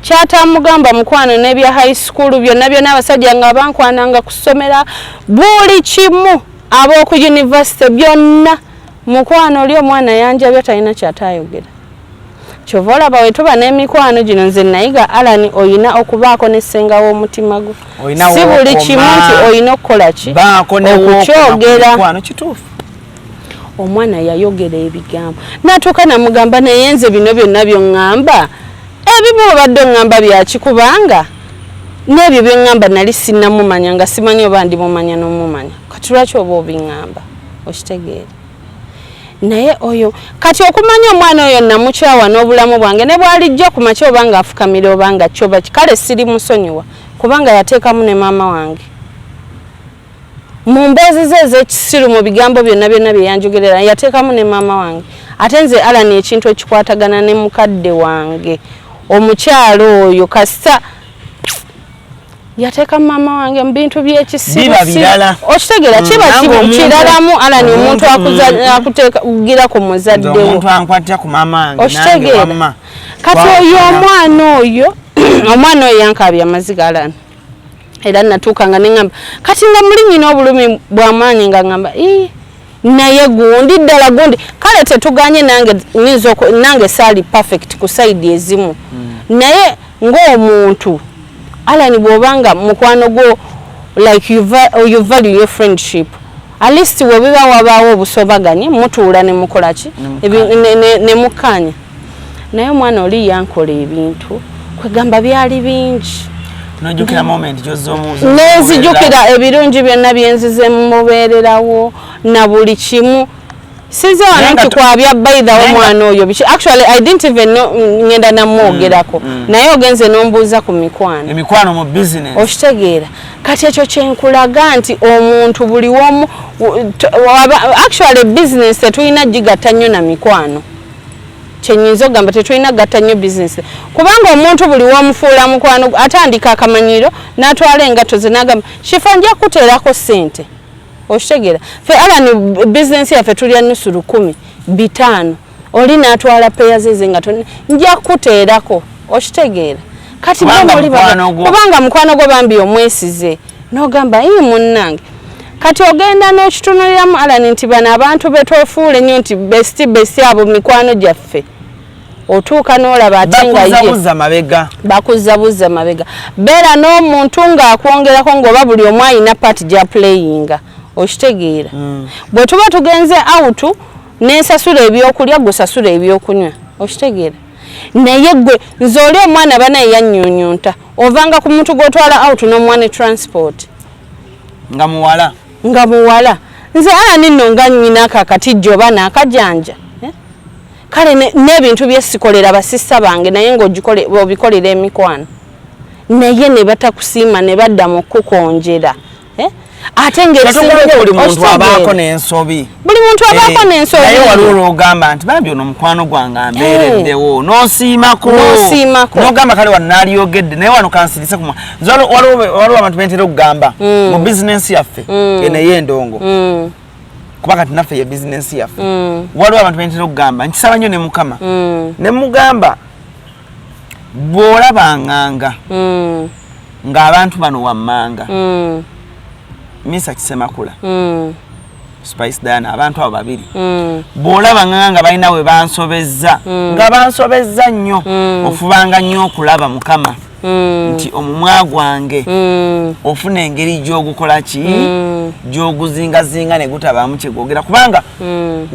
kyatamugamba mukwano, n'ebya high school byonna byonna, abasajja nga bankwananga kusomera buli kimu, ab'oku university byonna. Mukwano, oli omwana yanjabya, talina kyatayogera. Kyova olaba we tuba n'emikwano gino, nze nayiga, Alani, oyina okubaako nessenga w'omutima gwo. Oyina Si buli w'okoma. kimu nti oyina okukola ki, Baako ne okukyogera. Wookoma, kituufu. Omwana yayogera ebigambo n'atuuka namugamba, naye nze bino byonna byoŋŋamba, ebimu obadde oŋŋamba byaki? Kubanga n'ebyo byoŋŋamba nali sinnamumanya, nga simanyi oba ndimumanya n'omumanya. Kati lwaki oba obiŋŋamba? Okitegeera? Naye oyo kati okumanya omwana oyo namukyawa n'obulamu bwange, ne bwalijja ku makya oba nga afukamira oba nga kyoba, kale siri musonyiwa, kubanga yateekamu ne maama wange mu mboozi ze ez'ekisiru. Mu bigambo byonna byonna bye yanjogerera, yateekamu ne maama wange. Ate nze Alani, ekintu ekikwatagana ne mukadde wange Omukyalo oyo kasita yateeka maama wange mu bintu by'ekisiru. Okitegeera? Kiba kiralamu, Alani, omuntu akutegira ku muzadde wo. Okitegeera? Kati oyo omwana oyo yankaabya amaziga, Alani, era natuuka nga neŋŋamba kati nga muli nyina obulumi bw'amaanyi, nga ŋŋamba, naye gundi ddala gundi. Kale tetuganye, nange nyinza nange saali perfect ku side ezimu, naye ng'omuntu, Alan, bw'obanga mukwano gwo, like you value your friendship, at least webiba wabaawo obusobaganye, mutuula ne mukola ki, ne mukkaanya. Naye omwana oli yankola ebintu, kwegamba byali bingi. Nenzijukira ebirungi byonna byenzize mubeererawo na buli kimu. Size wano nti kwabya baithawo omwana oyo biki. Actually, I didn't even know ngenda namwogerako, naye ogenze nombuuza ku mikwano. Emikwano mu business. Okitegeera? Kati ekyo kyenkulaga nti omuntu buli womu, actually business tetulina gigatta nnyo na mikwano. Kyenyinza okugamba, tetulina gatta nnyo business, kubanga omuntu buli womufuula mukwano, atandika akamanyiro n'atwala engatto ze n'agamba, "Shifa, nja kuteerako ssente." Okitegeera? Fe, Alan, bizinesi yaffe tulya nusu 1000, 500, oli n'atwala peya ze zengatto, "Nja kuteerako." Okitegeera? Kati kubanga mukwano gwo bambi omwesize, n'ogamba, "Ii, munnange." Kati ogenda n'okitunuliramu, Alan, nti bano abantu betwefuula ennyo nti bestie bestie, abo mikwano gyaffe, otuuka n'olaba ate nga ye mabega. Bakuzza mabega. Beera n'omuntu ng'akwongerako, ng'oba buli omu ayina part gya playinga. Okitegeera? Bwe tuba tugenze out, nensasula ebyokulya, gusasula ebyokunywa. Okitegeera? Naye gwe, nze oli omwana banaye yannyunyunta, ovanga ku muntu gw'otwala out n'omwana transport. Nga muwala. Nga muwala. Nze Alani nno nga nnyina akakatijjo oba n'akajanja, eh? Kale n'ebintu byesikolera basista bange, naye ng'obikolera emikwano, naye ne batakusiima, ne badda mu kukonjera, eh? Ate ng'ebuli muntu abaako n'ensobi. Buli muntu abaako n'ensobi. Naye waliwo lwogamba nti, "Bambi, ono mukwano gwange ambeereddewo," n'osiimako. N'osiimako. N'ogamba, "Kale wano naaliyogedde, naye wano kansirise ku." Nze waliwo abantu bentera okugamba mu bizinensi yaffe eno ey'endongo, kuba kati naffe ye bizinensi yaffe, waliwo abantu bentera okugamba, nkisaba nnyo ne Mukama, ne mugamba, bw'olabanganga ng'abantu bano wammanga, Misa Kisemakula, Spice Diana, abantu abo babiri, bw'olaba nga balina we bansobezza, nga bansobezza nnyo, ofubanga nnyo okulaba Mukama nti omumwa gwange ofuna engeri gy'ogukola ki, gy'oguzingazinga ne gutabaamu kyegwogera, kubanga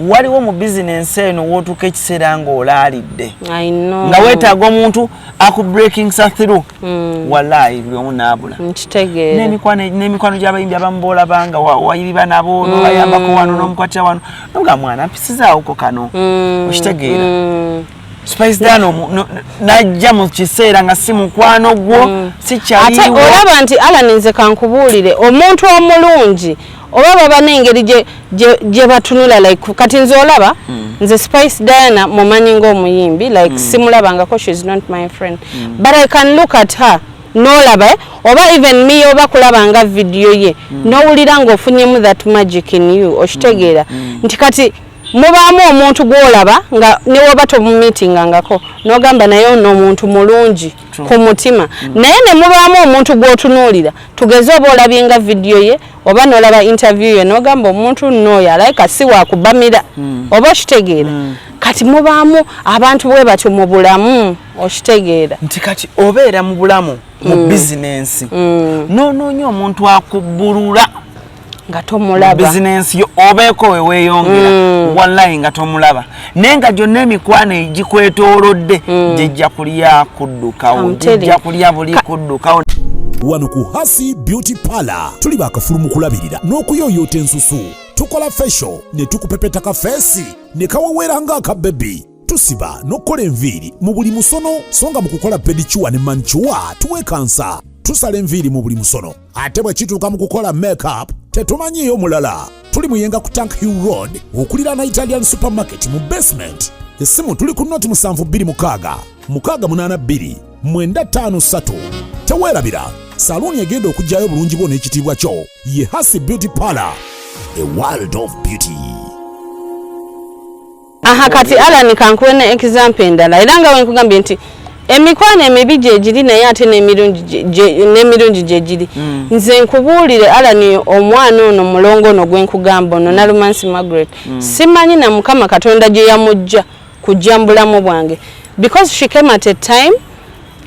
waliwo mu bizinensi eno wootuuka ekiseera ng'olaalidde, nga weetaaga omuntu akubreakingsa through, wallahi buli omu naabula. N'emikwano gy'abayimbi abamu boolabanga wayiriba nabo, nobayambako wano, n'omukwatira wano, noga, "Mwana, mpisizaawoko kano." Okitegeera? Spice Diana najja mu kiseera nga si mukwano gwo, si kyaliwo. Olaba nti, Alan, nze kankubuulire, omuntu omulungi oba baba n'engeri gye batunula. Like kati nze olaba, nze Spice Diana mumanyi ng'omuyimbi, like simulabangako, she's not my friend, but I can look at her n'olaba, eh, oba even me, oba kulaba nga video ye, n'owulira ng'ofunyemu that magic in you. Okitegeera nti kati mubaamu omuntu gw'olaba nga newoba tomumiitingangako, n'ogamba, "Naye ono omuntu mulungi ku mutima." Naye ne mubaamu omuntu gw'otunuulira, tugeze oba olabye nga video ye, oba n'olaba interview ye, n'ogamba, "Omuntu nno oyo alayika si wakubamira." Oba okitegeera? Kati mubaamu abantu bwe batyo mu bulamu. Okitegeera? Nti kati obeera mu bulamu, mu bizinensi, n'onoonya omuntu akubbulula nga tomulaba. Bizinensi yo obeeko we weeyongera, wallahi nga tomulaba, naye nga gyonna emikwano egikwetoolodde gijja kulya kuddukawo, gijja kulya buli kuddukawo. Wano ku Hasi Beauty Parlor tuli bakafulu mu kulabirira n'okuyooyoota ensusu. Tukola facial ne tukupepeta ka face ne kawewera ng'akabebi. Tusiba n'okukola enviiri mu buli musono, so nga mu kukola pedicure ne manicure tuwekansa. Tusala enviiri mu buli musono, ate bwe kituuka mu kukola makeup tetumanyiiyo mulala. Tuli Muyenga ku Tank Hill Road, okuliraana Italian Supermarket mu basement. Essimu tuli ku 0726 682 953. Teweerabira, saluuni egenda okuggyayo obulungi bwo n'ekitiibwa kyo ye Hasi Beauty Parlor, a world of beauty. Aha, kati Alan, kankuwe ne example endala. Era nga wenkugambye nti emikwano emibi gyegiri, naye ate n'emirungi gyegiri. Nze nkubuulire, Alan, omwana ono mulongo ono gwenkugamba, ono Nalumansi Margaret, simanyi na Mukama Katonda gye yamujja kujja mu bulamu bwange, because she came at a time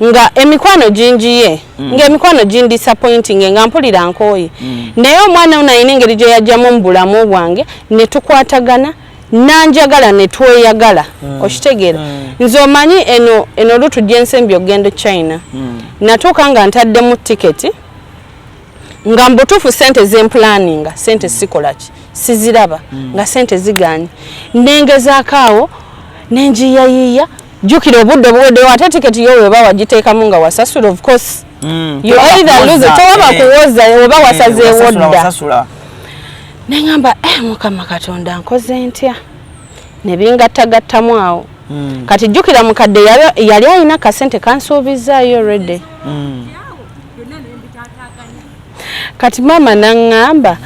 nga emikwano gingiye, nga emikwano gindisappointing, nga mpulira nkooye. Naye omwana ono alina engeri gye yajjamu mu bulamu bwange ne tukwatagana, nanjagala ne tweyagala. Okitegeera? Nze omanyi eno lutu gyensembye okugenda e China, natuuka nga ntaddemu tiketi, nga mbutuufu sente zempulaninga, sente sikolaki, siziraba, nga sente ziganye. Nengezaako awo nenjiyayiya. Jjukira obudde buweddewo, ate tiketi yo weba wagiteekamu nga wasasula, of course you either lose, tewaba kuwoza oba wasazeewo dda. Wasasula. Neŋŋamba, eh, Mukama Katonda, nkoze ntya? Ne bingattagattamu awo. Kati jjukira mukadde yali alina kasente kansuubizaayo already. Kati maama naŋŋamba,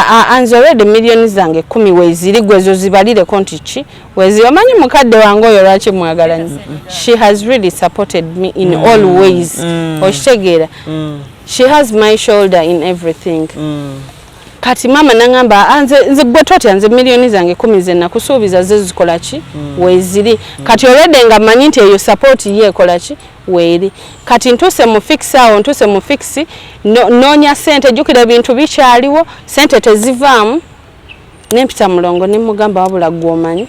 "Ah, nze already miliyoni zange 10 weeziri, gwe ezo zibalireko nti ki wezi." Omanyi mukadde wange oyo lwaki mwagala nnyo? She has really supported me in all ways. Okitegeera? She has my shoulder in everything. Kati maama naŋŋamba, "Ah, nze gwe totya, nze miliyoni zange 10 ze nakusuubiza ze zikola ki, weeziri." Kati olwedde nga mmanyi nti eyo support ye ekola ki, weeri. Kati ntuuse mu fix awo, ntuuse mu fix, noonya sente. Jjukira ebintu bikyaliwo, sente tezivaamu. Nempita mulongo nemugamba, "Wabula gwe omanyi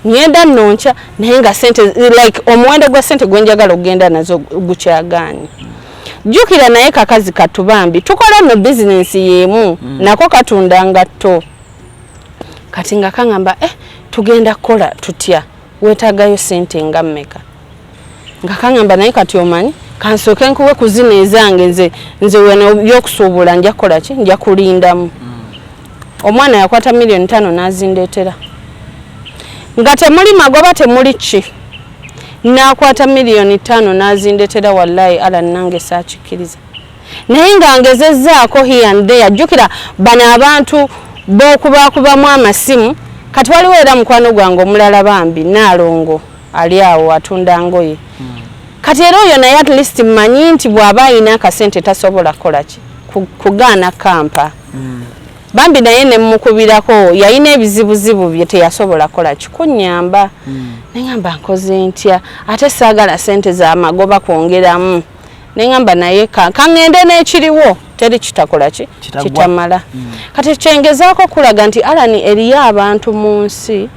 ngenda nno nkya, naye nga sente, like omuwendo gwa sente gwenjagala okugenda nazo gukyagaanye." Jjukira naye kakazi katubambi tukola nno bizinensi y'emu, nako katunda ngatto. Kati nga kaŋŋamba, "Eh, tugenda kukola tutya? Weetaagayo sente nga mmeka?" Nga kaŋŋamba, "Naye kati omanyi kansooke nkuwe ku zino ezange, nze weno byokusuubula nja kukola ki, nja kulindamu." Omwana yakwata miliyoni 5 n'azindeetera nga temuli magoba, temuli ki. N'akwata miliyoni 5 n'azindeetera. Wallahi ala nange saakikkiriza, naye nga ngezezzaako here and there. Jjukira bano abantu b'okubakubamu amasimu. Kati waliwo era mukwano gwange omulala bambi Naalongo, ali awo atunda ngoye. Kati era oyo naye at least mmanyi nti bw'aba ayina akasente tasobola kukola ki, kugaana kampa. Bambi naye nemukubirako, yalina ebizibuzibu bye, teyasobola kukola ki, kunnyamba. Neŋŋamba, "Nkoze ntya? Ate saagala sente z'amagoba kwongeramu." Neŋŋamba, "Naye kaŋŋende n'ekiriwo, teri kitakola ki." Kitaggwa. Kitamala. Kati kyengezaako kulaga nti Alani, eriyo abantu mu nsi,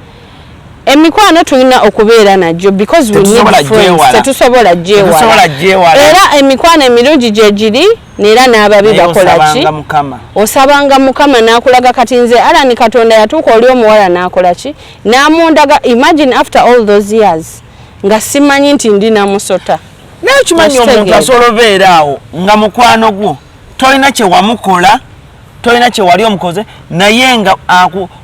emikwano tulina okubeera nagyo because we need Tetusobola friends. gyewala. Tetusobola Tetusobola gyewala. gyewala. Era emikwano emirungi gye giri, neera n'ababi Naye bakola ki? osabanga Mukama. Osabanga Mukama n'akulaga. Kati nze Alani, Katonda yatuuka oli omuwala n'akola ki, n'amundaga. Imagine, after all those years nga simanyi nti ndi namusota. Naye okimanyi omuntu Okitegeera. asobola obeera awo nga mukwano gwo, tolina kye wamukola, tolina kye wali omukoze, naye nga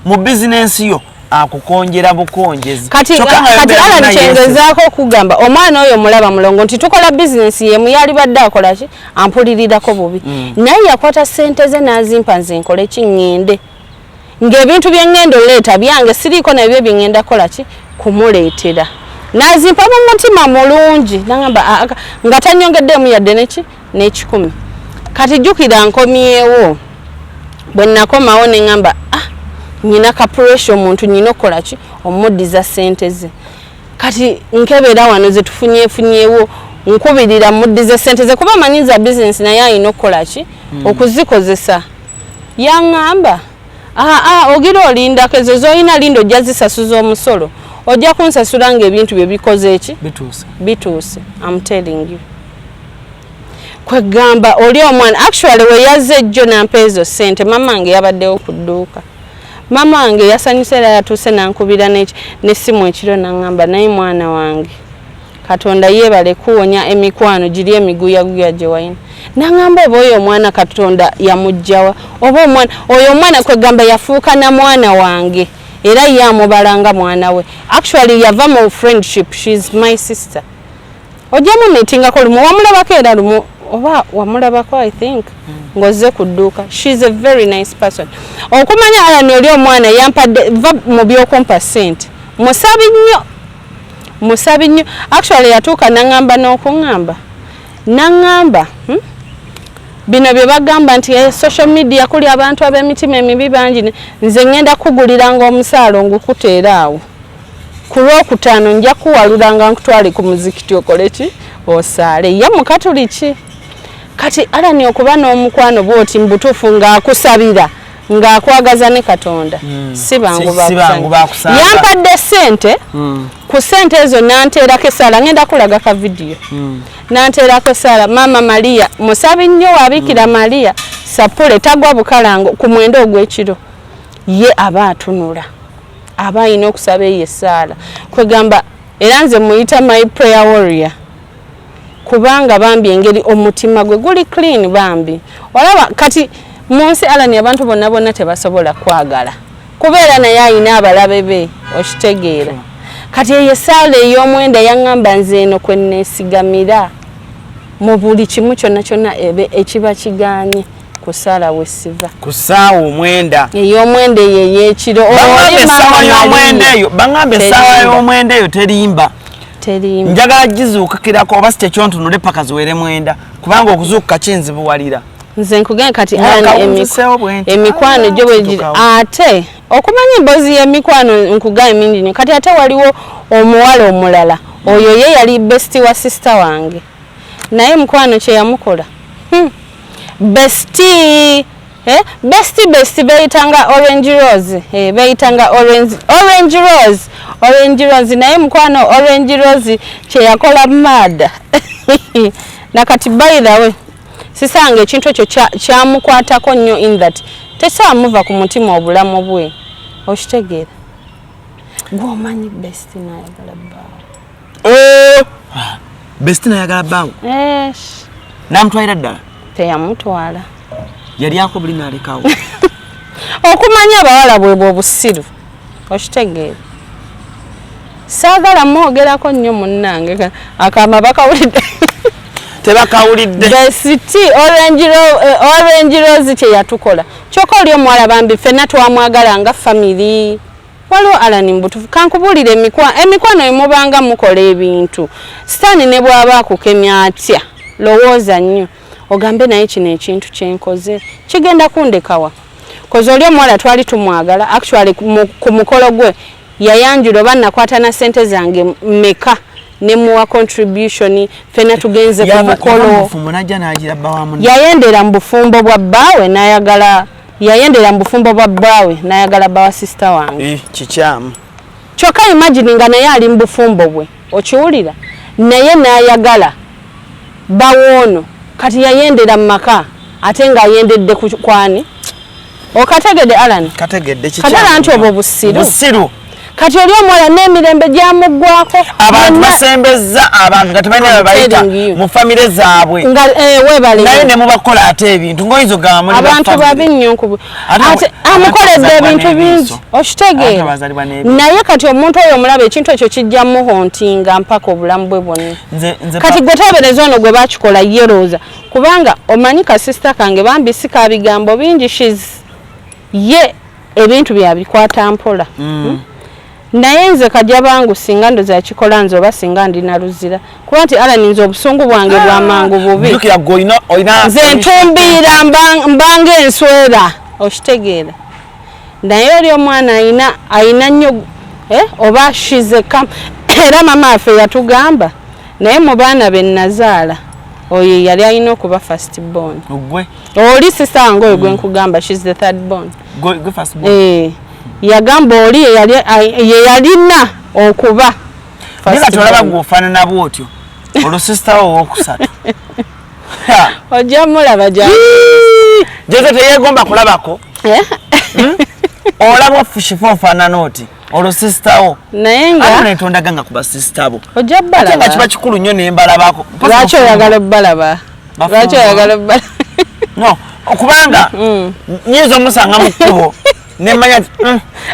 mu bizinensi yo akukonjera bukonjezi. Kati Kyokka nga kati yobeera Alan, naye. kyengezaako okugamba, omwana oyo mulaba mulongo nti tukola bizinesi yemu, yali badde akola ki, ampulirirako bubi, naye yakwata sente ze n'azimpa nze nkole ki, ŋŋende ng'ebintu bye ŋŋenda oleeta byange, siriiko nabyo bye ŋŋenda kukola ki, kumuleetera. N'azimpa mu mutima mulungi, nagamba, "Ah, ah," nga tanyongeddemu yadde neki n'ekikumi. Kati jjukira nkomyewo, bwe nakomawo ne ŋŋamba, "Ah, nyina ka pressure, omuntu nyina okukola ki, omuddiza sente ze." Kati nkebera wano ze tufunyefunyewo, nkubirira muddize sente ze, kuba manyi za bizinesi, naye alina okukola ki, okuzikozesa. Yaŋŋamba, "Aa, ogira olindako, ezo z'olina linda, ojja zisasuza omusolo, ojja kunsasula ng'ebintu bye bikoze eki." Bituuse. Bituuse. I'm telling you, kwegamba oli omwana actually we yazze ejjo nampa ezo ssente, mama wange yabaddewo ku dduuka. Mama wange yasanyuse era yatuuse nankubira n'essimu ekiro, naŋŋamba, "Naye mwana wange, Katonda yeebale kuwonya emikwano giri emiguyaguya gye walina." Naŋŋamba, "Oba oyo omwana Katonda yamuggyawa, oba omwana oyo, omwana kwegamba yafuuka na mwana wange." Era ye amubala nga mwana we. Actually yava mu friendship, she's my sister. Ojjamu meetingako lumu, wamulabako era lumu oba wamulabako, I think, ng'ozze ku dduuka. She's a very nice person. Okumanya Alan, oli omwana yampadde, va mu byokumpa ssente, musabi nnyo, musabi nnyo. Actually yatuuka naŋŋamba n'okuŋŋamba, naŋŋamba, Bino bye bagamba nti social media kuli abantu ab'emitima emibi bangi. Nze ŋŋenda kuguliranga omusaalo ngukuteera awo ku Lwokutaano, nja kuwalulanga nkutwale ku muzikiti okole ki, osaale. Ye Mukatuliki. Kati Alani, okuba n'omukwano bwoti mu butuufu ng'akusabira, ng'akwagaza ne Katonda, si bangu. Si bangu bakusanga. Yampadde ssente, ku ssente ezo nanteerako essaala. Ngenda kulaga ka vidiyo. Nanteerako essaala Maama Maria. Musabi nnyo wa Bikira Maria. Sapule tagwa bukalango. Ku 9 ogw'ekiro ye aba atunula, aba alina okusaba eyo essaala. Kwegamba era nze muyita my prayer warrior, kubanga bambi engeri omutima gwe guli clean, bambi. Olaba kati mu nsi, Alani, abantu bonna bonna tebasobola kwagala kubeera naye, ayina abalabe be, okitegeera? Kati eyo essaala ey'omwenda yaŋŋamba nze eno kwe neesigamira mu buli kimu kyonna kyonna ebe ekiba kiganye ku ssaala wesiva. Ku ssaawa 9. Ey'omwenda eyo ey'ekiro. Baŋŋamba Oli essaawa Maama y'omwenda Maria. eyo, baŋŋamba essaawa Terimba. y'omwenda eyo terimba. Terimba. Njagala gizuukukirako, oba si kyekyo ntunule paka ziwere 9, kubanga okuzuukuka kinzibuwalira. Nze nkugenda kati Nga Alan, kawunziseewo bwe nti. emikwano Ah, gyo bwe giri. kituukawo. Ate okumanya emboozi y'emikwano nkugambye mingi nnyo. Kati ate waliwo omuwala omulala, oyo ye yali bestie wa sister wange, naye mukwano kye yamukola, Bestie, bestie, bestie, beyitanga Orange Rose, beyitanga Orange Rose, Orange Rose. Naye mukwano, Orange Rose kye yakola mada nakati. By the way, sisanga ekintu ekyo kyamukwatako nnyo in that tekyamuva ku mutima obulamu bwe, okitegeera? Gwomanyi bestie nayagala bbaawe. Oh! Bestie nayagala bbaawe? Esh. Namutwalira ddala? Teyamutwala. Yali ako buli nalekawo. Okumanya abawala bwebwe obusiru, okitegeera? Saagala mwogerako nnyo munnange, akama bakawulidde. Tebakawulidde. Bestie Orange Rose kye yatukola, kyokka oli omuwala bambi ffenna twamwagala nga family. Waliwo, Alani, mubutuufu kankubuulira, emikwano emubanga mukola ebintu, sitaani ne bw'aba akukemya atya, lowooza nnyo ogambe naye kino ekintu kyenkoze kigenda kundekawa. Koze oli omuwala twali tumwagala. Actually ku mukolo gwe yayanjula, oba nakwata na ssente zange meka nemuwa contribution, fenna tugenze ku mukolo. Mufumbo najja nagira bba wa munne. Yayendera mu bufumbo bwa bbaawe n'ayagala, yayendera mu bufumbo bwa bbaawe n'ayagala bba wa sister wange. Eh, kikyamu. Kyokka imagine nga naye ali mu bufumbo bwe, okiwulira? Naye n'ayagala bawoono. Kati yayendera mu maka ate ng'ayendedde ku kwani? Okategedde, Alan? Kategedde. Katala nti obwo busiru. Busiru. Kati oli omuwala n'emirembe gyamuggwako. Abantu basembeza abantu nga tebalina bwe bayita telling you. mu famire zaabwe. Nga weebale. Naye ne mubakola ate ebintu ng'oyinza ogamba muli ba Abantu family. babi nnyo nkubu. Ate Ate abantu amukoledde bazaalibwa ebintu bingi. n'ebiiso. Abantu Okitegeera? bazaalibwa n'ebiiso. Naye kati omuntu oyo omulaba, ekintu ekyo kijja muhauntinga mpaka obulamu bwe bwonna. Nze Kati gwe teebereza ono gwe bakikola, yerooza kubanga omanyi kasista kange bambi si ka bigambo bingi, she's ye ebintu byabikwata mpola. Naye nze kajja bangu singa ndoza yakikola nze, oba singa ndi naluzira, kuba nti Alan, nze obusungu bwange bwamangu bubi. Jjukira gwe olina Nze ntumbiira mbanga enswera, okitegeera? Naye oli omwana ayina nnyo, oba shizeka. Era mama affe yatugamba, naye mu baana be nazaala, oyo yali alina okuba first born. Gwe? Oli sisange oyo gwe nkugamba, she's the third born. Gwe first born. Eh, yagamba oli ye yalina okuba Naye first kati olaba born. gwe ofaanana bwotyo, olwo sister wo owokusatu? Ojja mulaba ja. Jeze teyeegomba kulabako. Eh? Olaba Shifa ofaanana oti, olwo sister wo? Naye Ate nga netondaga nga ku basisita bo, ojja ate nga balaba. kiba kikulu nnyo nembalabako. Lwaki oyagala obbalaba? Bafumbo. Lwaki oyagala obbalaba? No, okubanga nyinza omusanga mu kkubo. Nemanya nti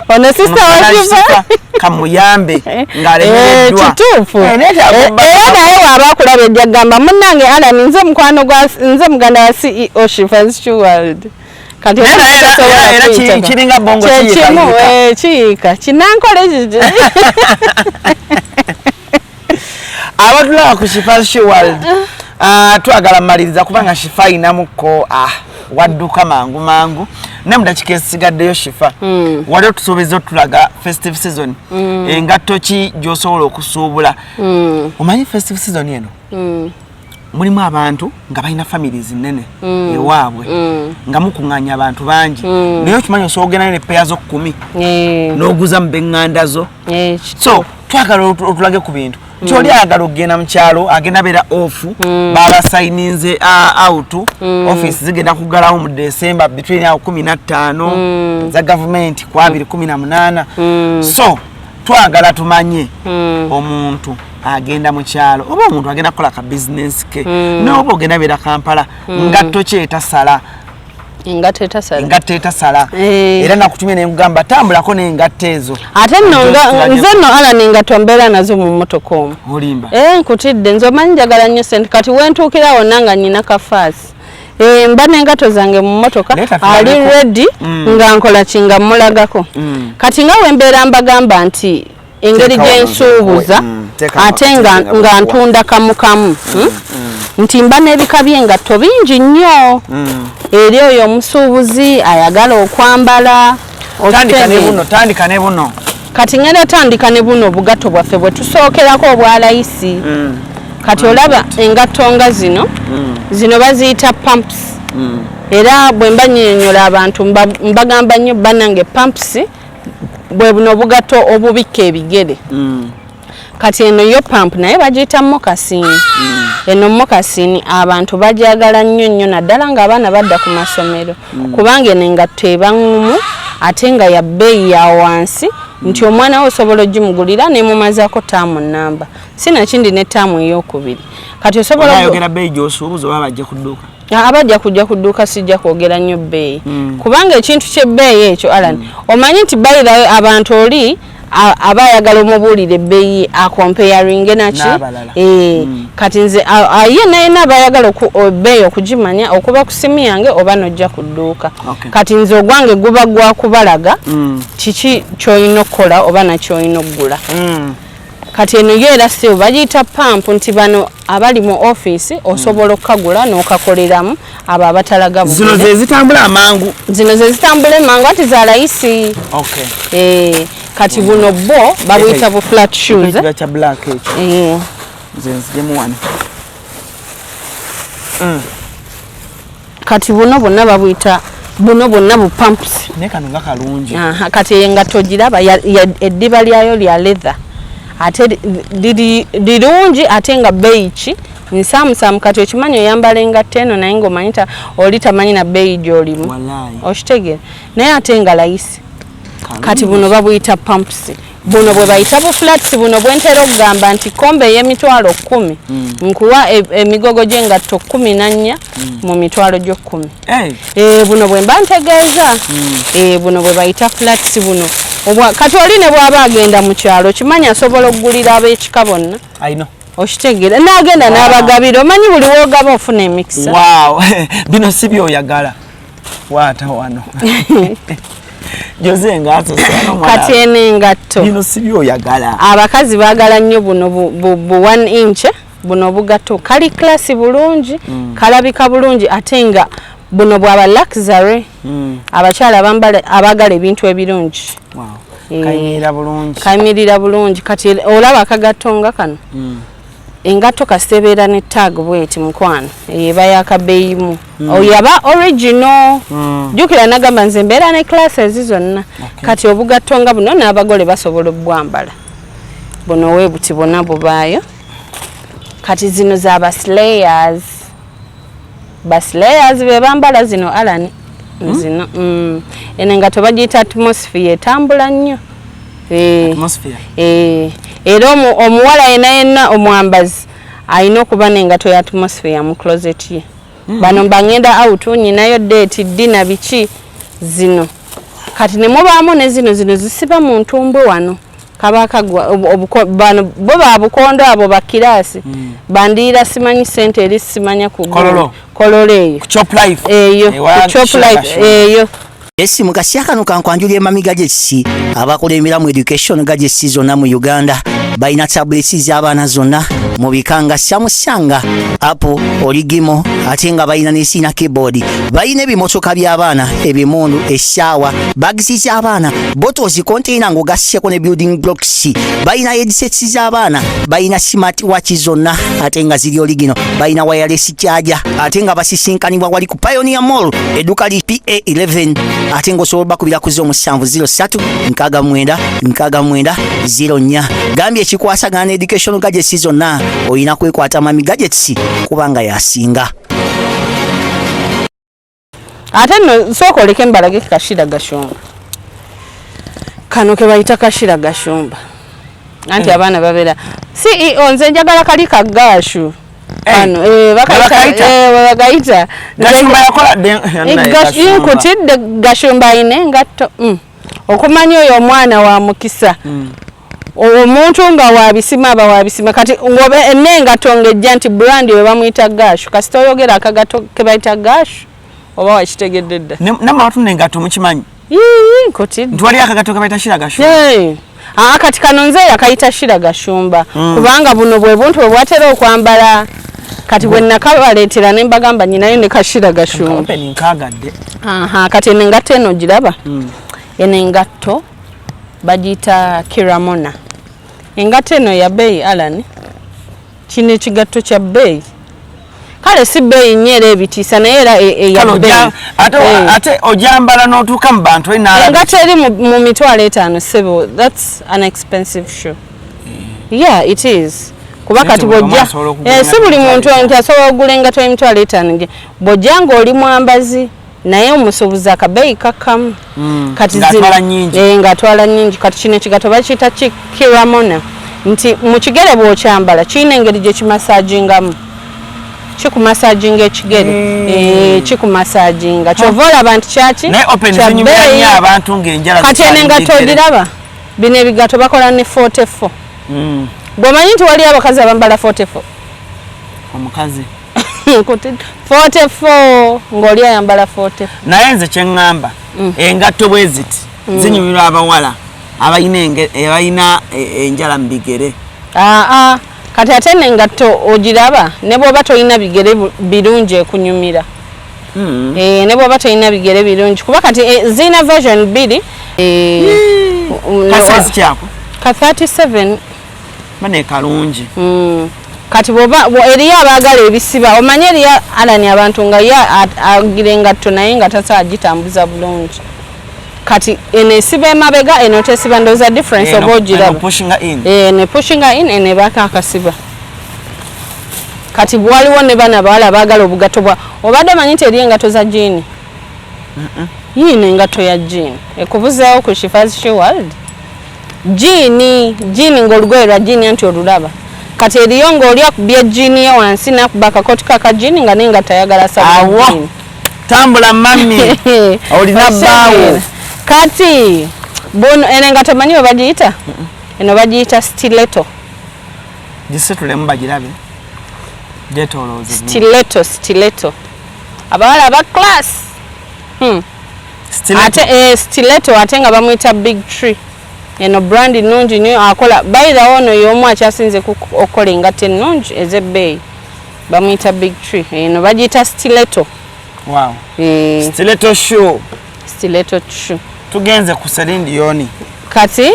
Ono sister wa Shifa kamuyambe ng'alemereddwa. Kituufu. Era naye waaba akulaba ejja kugamba, munnange Alan, nze mukwano gwa, nze muganda wa CEO Shifa's Shoe World. Kati Naye era tasobola era kuyitako. kiringa bongo Kye kimu, kiyiika. Kiyiika kinankole kiki. Abatulaba ku Shifa's Shoe World, twagala maliriza kubanga Shifa ayinamuko wadduka mangu mangu, naye mu dakiika ezisigaddeyo, Shifa, wali otusuubiza otulaga festive season engatto ki gy'osobola okusuubula. Omanyi festive season eno mulimu abantu nga balina families nnene ewaabwe, nga mukuŋŋaanya abantu bangi, naye okimanyi osobola ogenda ne peya zo 10 n'oguza mu b'eŋŋanda zo. So twagala otulage ku bintu nti oli ayagala okugenda mu kyalo, agenda beera off, babasayininze out, office zigenda kuggalawo mu December between awo 15 za gavumenti ku 218. So twagala tumanye omuntu agenda mu kyalo oba omuntu agenda kukola ka bizinensi ke, noba ogenda beera Kampala, ngatto ki etasala? Engatto etasala. Engatto etasala. Era nakutumye nenkugamba tambulako n'engatto ezo. Ate nno nze nno Alan, engatto mbeera nazo mu mmotoka omwo. Olimba. Nkutidde, nze omanyi njagala nnyo sente. Kati wentuukira wonna nga nnyina kafaasi, mba n'engatto zange mu mmotoka. Leeta ali tulabeko. ready nga nkola ki, nga mmulagako. Kati nga wembeera mbagamba nti engeri Teeka wano. gyensuubuza Teeka ate wano, nga, teeka nga wano. ntunda kamu kamu, Nti mba n'ebika by'engatto bingi nnyo eri oyo omusuubuzi ayagala okwambala. Tandika ne Okitegeera? buno, tandika ne buno. Kati ngenda tandika ne buno obugatto bwaffe bwe tusookerako obwa layisi. Kati olaba engatto nga zino, zino baziyita pumps. Era bwe mba nnyonnyola abantu mbagamba nnyo, bannange, pumps bwe buno obugatto obubikka ebigere. Kati eno yo pump, naye bagiyita moccasin. Eno moccasin abantu bagyagala nnyo nnyo, naddala ng'abaana badda ku masomero, kubanga eno engatto eba ŋŋumu ate nga ya bbeeyi ya wansi, nti omwana we osobola ogimugulira nemumazaako taamu namba, sinakindi ne taamu eyokubiri. Kati osobola Oyogera bbeeyi gy'osuubuza oba bajje ku dduuka? Abajja kujja ku dduuka, sijja kwogera nnyo bbeeyi, kubanga ekintu ky'ebbeeyi ekyo, Alan, omanyi nti bayirayo abantu oli aba ayagala omubuulira ebbeeyi akompeyaringe naki. N'abalala. Kati nze ye naye aba ayagala ebbeeyi okugimanya okuba ku simu yange oba n'ojja ku dduuka. Kati nze ogwange guba gwa kubalaga kiki ky'olina okukola oba nakyolina okugula. Kati eno yo era still bagiyita pump, nti bano abali mu ofiisi osobola okukagula n'okakoleramu, abo abatalaga Zino bugere. ze zitambula amangu. Zino ze zitambula emangu, ati za layisi. Kati buno bo babuyita bu flat shoes. Ekiba kya black ekyo. Nze nzijemu wano. Kati buno bwonna babuyita, buno bwonna bu pumps. Naye kano nga kalungi. Aha, kati engatto ogiraba eddiba lyayo lya leather, ate lirungi ate nga bbeeyi ki nsaamusaamu. Kati okimanyi oyambala engatto eno naye ng'omanyi oli tamanyi na bbeeyi gy'olimu. Walaayi. Okitegeera? Naye ate nga layisi. Kalungi. Kati buno babuyita pumps, buno bwe bayita bu flats. Buno bwentera okugamba nti kombe ey'emitwalo 10 nkuwa emigogo gy'engatto 14 mu mitwalo gyo 10. Hey. Buno bwe mba ntegeeza. Buno bwe bayita flats buno. Kati oli ne bw'aba agenda mu kyalo, kimanyi asobola okugulira ab'ekika bonna. I know. Okitegeera? N'agenda n'abagabira, omanyi buli woogaba ofuna emikisa. Wow. Bino si byoyagala, waata wano Jose ng'asose. Kati eno engatto Bino si byoyagala. Abakazi baagala nnyo buno bu 1 inch. Buno obugatto kali class bulungi, kalabika bulungi, ate nga buno bwaba luxury. Abakyala abambala abaagala ebintu ebirungi. Kayimirira bulungi. Kayimirira bulungi. Kati olaba akagatto nga kano, engatto kasita ebeera ne tag bweti, mukwano, eba yakabeeyimu, oyo aba original. Jjukira nagamba nze mbeera ne classes zonna. Kati obugatto nga buno n'abagole basobola obwambala buno weebuti, bwonna bubaayo. Kati zino za baslayers, baslayers be bambala zino, Alan. Zino eno engatto bagiyita atmosphere, etambula nnyo. Atmosphere. Era omuwala yenna yenna omwambazi alina okuba n'engatto ya atmosphere mu closet ye. Bano mbangenda out, nyinayo date, dinner, biki zino. Kati ne mubaamu ne zino zino zisiba mu ntumbwe wano kabakagwa bano bo babukondo abo bakirasi bandiira simanyi sente eri simanya ku Kololo. Kololo eyo Chop Life eyo Ewa ku Chop Life eyo. Esi mu kaseera kano kankwanjulira Mami Gadgets abakulembera mu education gadgets zonna mu Uganda. Balina tablets z'abaana zonna mu bika nga Samsung, Apple, Origimo, ate nga balina ne sina keyboard. Balina ebimotoka by'abaana, ebimundu, essaawa, bags z'abaana, bottles, container ng'ogasseko ne building blocks. Balina headsets z'abaana, balina smart watch zonna ate nga ziri original. Balina wireless charger ate nga basisinkanibwa wali ku Pioneer Mall, edduka li PA11, ate ng'osobola bakubira ku 07 03 69 69 04. Gambye ekikwasagana ne education gadgets zonna olina kwekwata Mami Gadgets kubanga yasinga. Ate nno sooka oleke mbalage Kashira Gashumba kano ke bayita Kashira Gashumba anti abaana babeera CEO nze njagala kali kagashu kano Bwe bakayita? Bwe bakayita. Gashumba yakola Nkutidde Gashumba ayina engatto. Okumanya oyo omwana wa mukisa, omuntu nga wabisima aba wabisima. Kati ngobe n'engatto ng'ejja nti brand we bamuyita Gashu, kasita oyogera akagato ke bayita Gashu oba wakitegedde dda. Namwe abatunda engatto mukimanyi Yii, nkutidde nti waliyo akagato kebayita Shira Gashumba? Hey. Aa, kati kano nze yakayita Shira Gashumba kubanga buno bwe buntu bwe bwatera okwambala. Kati bwe nakabaleetera ne mbagamba nyinayo ne Kashira Gashumba. Open nkagadde. Aha, kati eno engatto eno giraba, eno engatto bagiyita Kiramona. Engatto eno ya bbeeyi, Alan. Kino ekigatto kya bbeeyi, kale si bbeeyi nnyo era ebitiisa, naye era ya Kale bbeeyi. Ate ate ojambala n'otuuka mu bantu olina Engatto eri mu 50,000, ssebo. That's an expensive shoe, yeah, it is, kuba Naye kati buli omu bw'ojja asobola okugula si buli engatto muntu emitwalo nti asobola okugula engatto y'emitwalo 50. Bw'ojja ng'oli mwambazi naye omusuubuzi akabeeyi kakkamu. Kati Ng'atwala nnyingi. Ng'atwala nnyingi. Kati kino ekigatto bakiyita Kiramona nti mu kigere bw'okyambala kirina engeri gye kimasajingamu, kikumasajinga ekigere. Kikumasajinga, kyova olaba nti kyaki Naye open kya zinyumira bbeeyi. nnyo abantu ng'enjala Kati eno zikyali engatto mu bigere. ogiraba, bino ebigatto bakola ne 44. Bw'omanyi nti waliyo abakazi abambala 44? Omukazi Kuti 44 ng'oli ayambala 44. Naye nze kyeŋŋamba, engatto bwe ziti zinyumirwa abawala abalina abalina enjala mu bigere. Aa, kati ate nengatto ogiraba, ne bw'oba tolina bigere birungi ekunyumira. Ne bw'oba tolina bigere birungi, kuba kati zirina version bbiri. Ka size kyako? Ka 37. Bane kalungi. Kati bwoba eriyo abaagala ebisiba, omanye eriyo, Alani, abantu nga ye agira engatto naye nga tasobola gitambuza bulungi. Kati eno esiba emabega, eno tesiba. Ndowooza difference oba ogiraba. Eno pushinga in. Ne pushinga in, eno ebaako akasiba. Kati waliwo ne bana abawala abaagala obugatto bwa obadde omanyi nti eriyo engatto za jean? Yiino engatto ya jean ekubuzeewo ku Shifaz Shoe World. Jean, jean ng'olugoye lwa jean anti olulaba. Kati eriyo ng'oli akubye jean ye wansi n'akuba akakooti ka jean nga naye nga tayagala Awo. sabwa. Tambula mami, olina bbaawo. Kati buno eno engatto manyi bwe bagiyita? Eno bagiyita stiletto. Gisitulemu bagirabe gyetolooze. Stiletto, stiletto, abawala aba class. Stiletto. Ate stiletto ate nga bamuyita Big Tree. Eno brand nnungi nnyo akola. By the way, ono y'omu akyasinze okukola engatto ennungi ez'ebbeeyi, bamuyita Big Tree. Eno bagiyita stiletto. Wow. Stiletto shoe. Stiletto shoe. Tugenze ku Celine Dion. Kati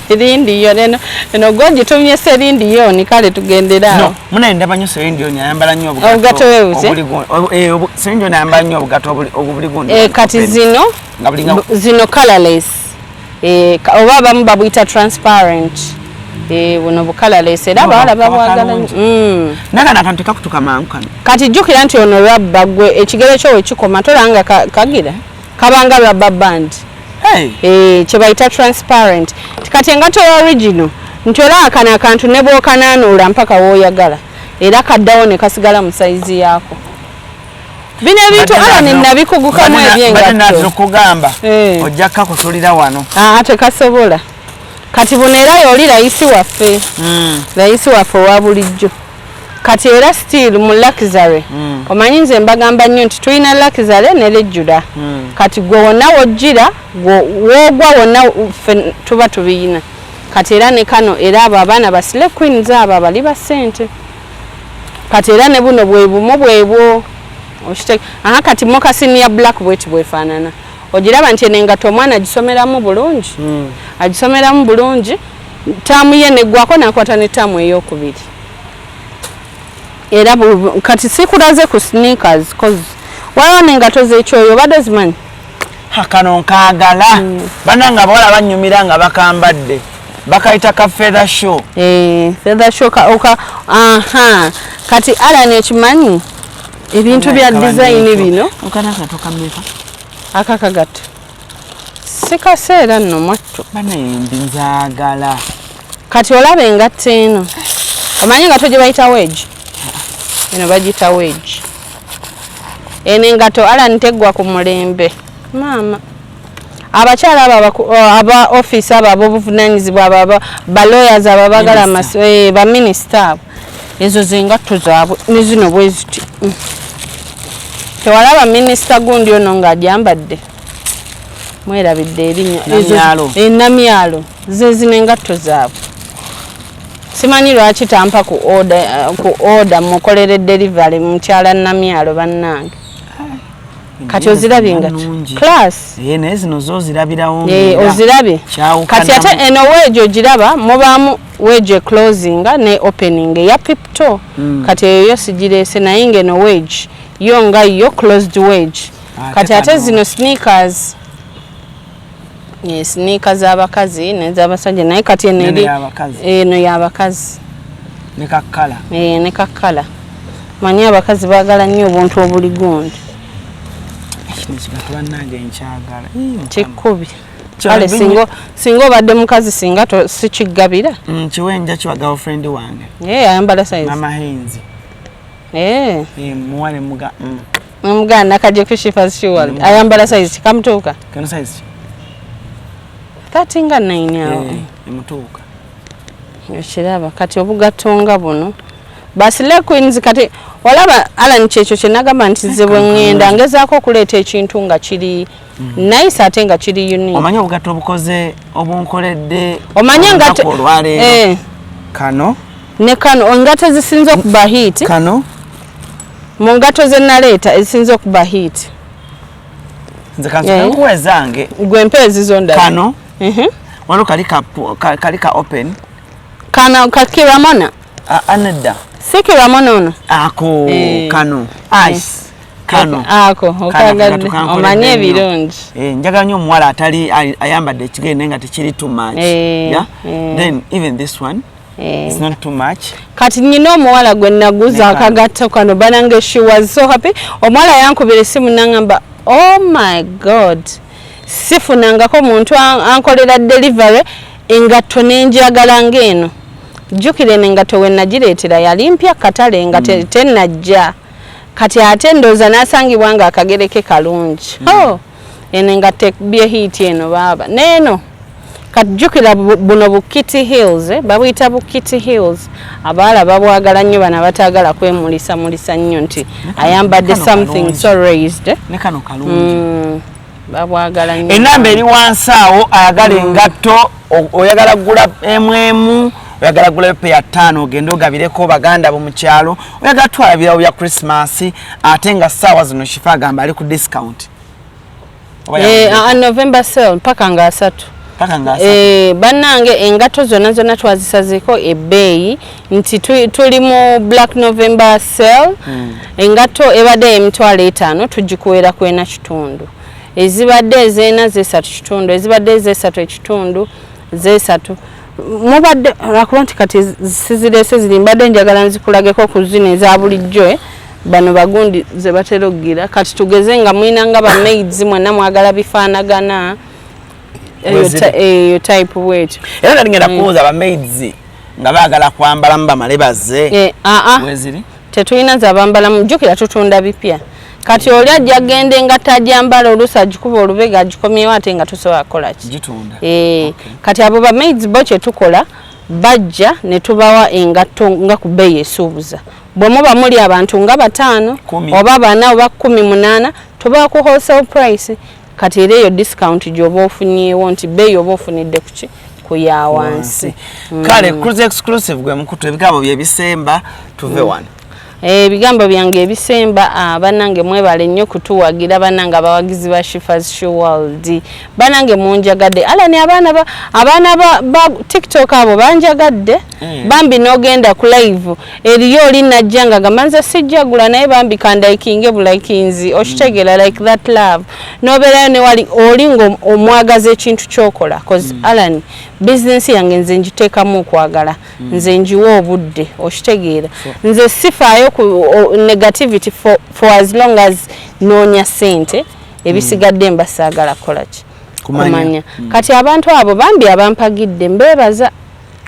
Celine Dion eno, eno gwogitumye Celine Dion, kale tugendera awo. No, munaye ndaba nnyo Celine Dion ayambala nnyo Obugatto bwe buti? Celine Dion ayambala nnyo obugatto obuli gundi. Kati zino Nga bulinga zino colorless, oba abamu babuyita transparent. Buno bu colorless era No, abawala kaba babwagala kalungi. nnyo. Nakano akantu tekakutuka mangu kano. Kati jjukira nti ono rubber, gwe ekigere kyo wekikoma tolanga kagira kabanga rubber band. Hey. Kye bayita transparent. Kati engatto ya original nti olaba kano akantu ne bw'okanaanuula mpaka w'oyagala era kaddawo ne kasigala mu sayizi yaako. Bino ebintu Alan nabikugukamu ebyengatto. Kugamba Eh. ojja kakutulira wano. Aa, tekasobola. Kati buno era yoli layisi waffe, layisi waffe owa bulijjo. Kati era still mu luxury, omanyi nze mbagamba nnyo nti tulina luxury ne regular. Kati gwe wonna wojjira, woogwa wonna, ffe tuba tubiyina. Kati era ne kano era abo abaana ba slay queens, abo abali ba ssente. Kati era ne buno bwe bumu bwebwo. Aha, kati moccasin ya black bweti bwefaanana. Ogiraba nti eno engatto omwana agisomeramu bulungi, agisomeramu bulungi. Taamu ye neggwako, nakwata ne taamu eyokubiri era kati sikulaze ku sneakers, cause waliwo n'engatto z'ekyoyo, obadde ozimanyi? Ha, kano nkaagala. Bannange abawala banyumira nga bakambadde, bakayita ka feather shoe. Eh, feather shoe ka, oka, aha. Kati Alan, ekimanyi ebintu bya design bino. Okana katoka meka? Akakagato si kaseera nno mwattu. Banaye nzaagala. Kati olaba engatto eno, omanyi engatto gye bayita wedge? Eno bagiyita wedge. Eno engatto, Alan, teggwa ku mulembe. Maama, abakyala abo aba office, abo ab'obuvunanyizibwa, abo ba lawyers, abo abagala Minister. Baminisita abo, ezo zengatto zaabwe. Ne zino bwe ziti. Tewalaba minisita gundi ono ng'agyambadde? Mwerabidde erinnya. Namyalo. Namyalo. Ze zino engatto zaabwe. Simanyi lwaki tampa ku order, ku order mukolere delivery. Mukyala Namyalo, bannange, kati ozirabye engatto? Nnungi. Class. Eh, naye zino zo ozirabirawo. Ozirabye? Kyawukanamu. Kati ate eno wedge ogiraba, mubaamu wedge closing ne opening eya peep toe. Kati eyo yo sigireese, naye ng'eno wedge yo nga yo closed wedge. Ate Kati ate kano. zino sneakers, sneaker z'abakazi nez'abasajja, naye kati eno Neno eri y'abakazi. Eno y'abakazi. Ne kakkala. Ne kakkala. Manyi abakazi baagala nnyo obuntu obuli gundi. Kino ekigatto bannange nkyagala. Ii, Mukama. Kikkubi. Kyo Kale singa obadde mukazi, singa sikiggabira. Kiwe, nja kiwa girlfriend wange. Ye ayambala size? Mama Henzi. Eh, muwale muga. Omuganda nakajja ku Shifas Shoe World. Ayambala size kikamutuuka? Kano size ki? 30 nga 9 awo. Eh, emutuuka. Okiraba kati obugatto nga buno ba slay queens. Kati olaba Alan, kyekyo kye nagamba nti nze bwe ŋŋenda ngezaako okuleeta ekintu nga kiri nice ate nga kiri unique. Omanyi obugatto obukoze obunkoledde Omanyi engatto olunaku olwaleero? Kano. Ne kano. Engatto ezisinze okuba hit Kano. mu ngatto ze naleeta ezisinze okuba hit. Nze kansoke nkuwa ezange. Gwe mpa ezizo ndala. Kano. Waliwo kali ka kali ka open. Kano kakiramona. Anedda. Si kiramona ono? Ako. Kano ice kano. Ako Kano okagadde. kagato kankoledde Omanyi nnyo. ebirungi. Eh, njagala nnyo omuwala atali ayambadde ekigere naye nga tekiri too much. Yeah? Then even this one, it's not too much. Kati nyina omuwala gwe naguza Ne kano. akagatto kano, banange, she was so happy. Omuwala yankubira essimu nangamba, "Oh my God, sifunangako muntu ankolera delivery engatto nenjagala ng'eno." Jjukira eno engatto we nagireetera yali mpya katale nga tennajja. Kati ate ndowooza n'asangibwa nga akagere ke kalungi. Oh, eno engatto ekubye hit eno baaba. Neeno kati jjukira buno bu kit heels, babuyita bu kit heels. Abawala babwagala nnyo, bano abataagala kwemulisa mulisa nnyo nti ayambadde kano something kalungi. so raised, eh? Ne kano kalungi. Babwagala nnyo. Enamba eri wansi awo. Ayagala engatto, oyagala gula emu emu, oyagala gulayo peya 5 ogende ogabireko baganda bo mu kyalo, oyagala twala birabo bya Christmas, ate nga ssaawa zino Shifa agamba ali ku discount. Oba yawedde? November sale mpaka nga 30. Paka nga 30. Bannange, engatto zonna zonna twazisazeeko ebbeeyi nti tuli mu Black November sale. Engatto ebadde 50,000 tugikuwera kwena kitundu, ezibadde ez'ena zesatu kitundu, ezibadde ezesatu ekitundu zesatu. Mubadde lwakuba nti kati sizireese ziri, mbadde njagala nzikulageko ku zino eza bulijjo, Bano bagundi ze batera okugira. Kati tugeze nga mulina nga ba maids mwenna mwagala bifaanagana, eyo Weziri. Eyo type bwetyo. Era nali ngenda kubuuza, ba maids nga baagala kwambalamu bamale bazze. Aa. Weziri? Tetulina zabambalamu, jjukira tutunda bipya. Kati oli ajja genda engatto agyambala, oluusi agikuba olubega, agikomyewo, ate nga tosobola kukola ki? Gitunda. Eh, kati abo ba maids bo kyetukola, bajja ne tubawa engatto nga ku bbeeyi esuubuza. Bwe muba muli abantu nga 5 10. oba 4 oba 18, tubawa ku wholesale price. Kati era eyo discount gy'oba ofunyeewo nti bbeeyi oba ofunidde kuki? Ku ya wansi. Kale, Cruise Exclusive gwe mukutu. Ebigambo bye bisemba, tuve wano. Ebigambo byange ebisemba, bannange mwebale nnyo kutuwagira. Bannange abawagizi ba Shifas Shoe World, bannange munjagadde. Alani, abaana ba TikTok abo banjagadde. Bambi n'ogenda ku live eriyo oli najja nga gamba, "Nze sijjagula, naye bambi kandaikinge bulaikinzi." Okitegeera? Like that love, n'obeerayo ne wali oli nga omwagaza ekintu kyokola, 'cause Alan, bizinesi yange nze ngiteekamu okwagala, nze njiwa obudde. Okitegeera? Nze sifaayo ku negativity for as long as noonya ssente. Ebisigadde mba saagala kukola ki? Kumanya. Kumanya. Kati abantu abo bambi abampagidde mbeebaza,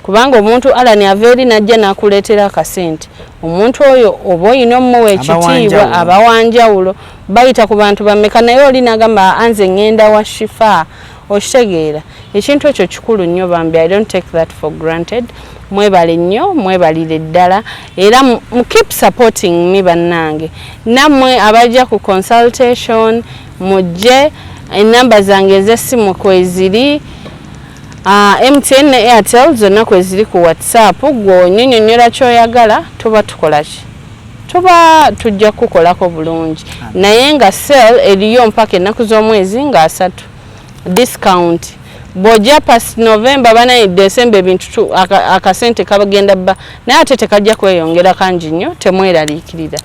kubanga omuntu, Alani, ava eri najja n'akuleetera akasente, omuntu oyo oba oyina omuwa ekitiibwa. Abawanjawulo. Abawanjawulo bayita ku bantu bameka, naye oli nagamba, "Anze ŋŋenda wa Shifa." Okitegeera? Ekintu ekyo kikulu nnyo bambi. I don't take that for granted. Mwebale nnyo, mwebalire ddala, era mu keep supporting me. Bannange, nammwe abajja ku consultation, mujje. Enamba zange ez'essimu kweziri, MTN ne Airtel zonna kweziri. Ku WhatsApp gwe onyonyonyola kyoyagala, tuba tukola ki? Tuba tujja kukolako bulungi. Naye nga sale eriyo mpaka ennaku z'omwezi nga 30, discount. Bw'ojja past November, banaye, December, ebintu akasente kabagenda bba, naye ate tekajja kweyongera kangi nnyo, temweraliikirira.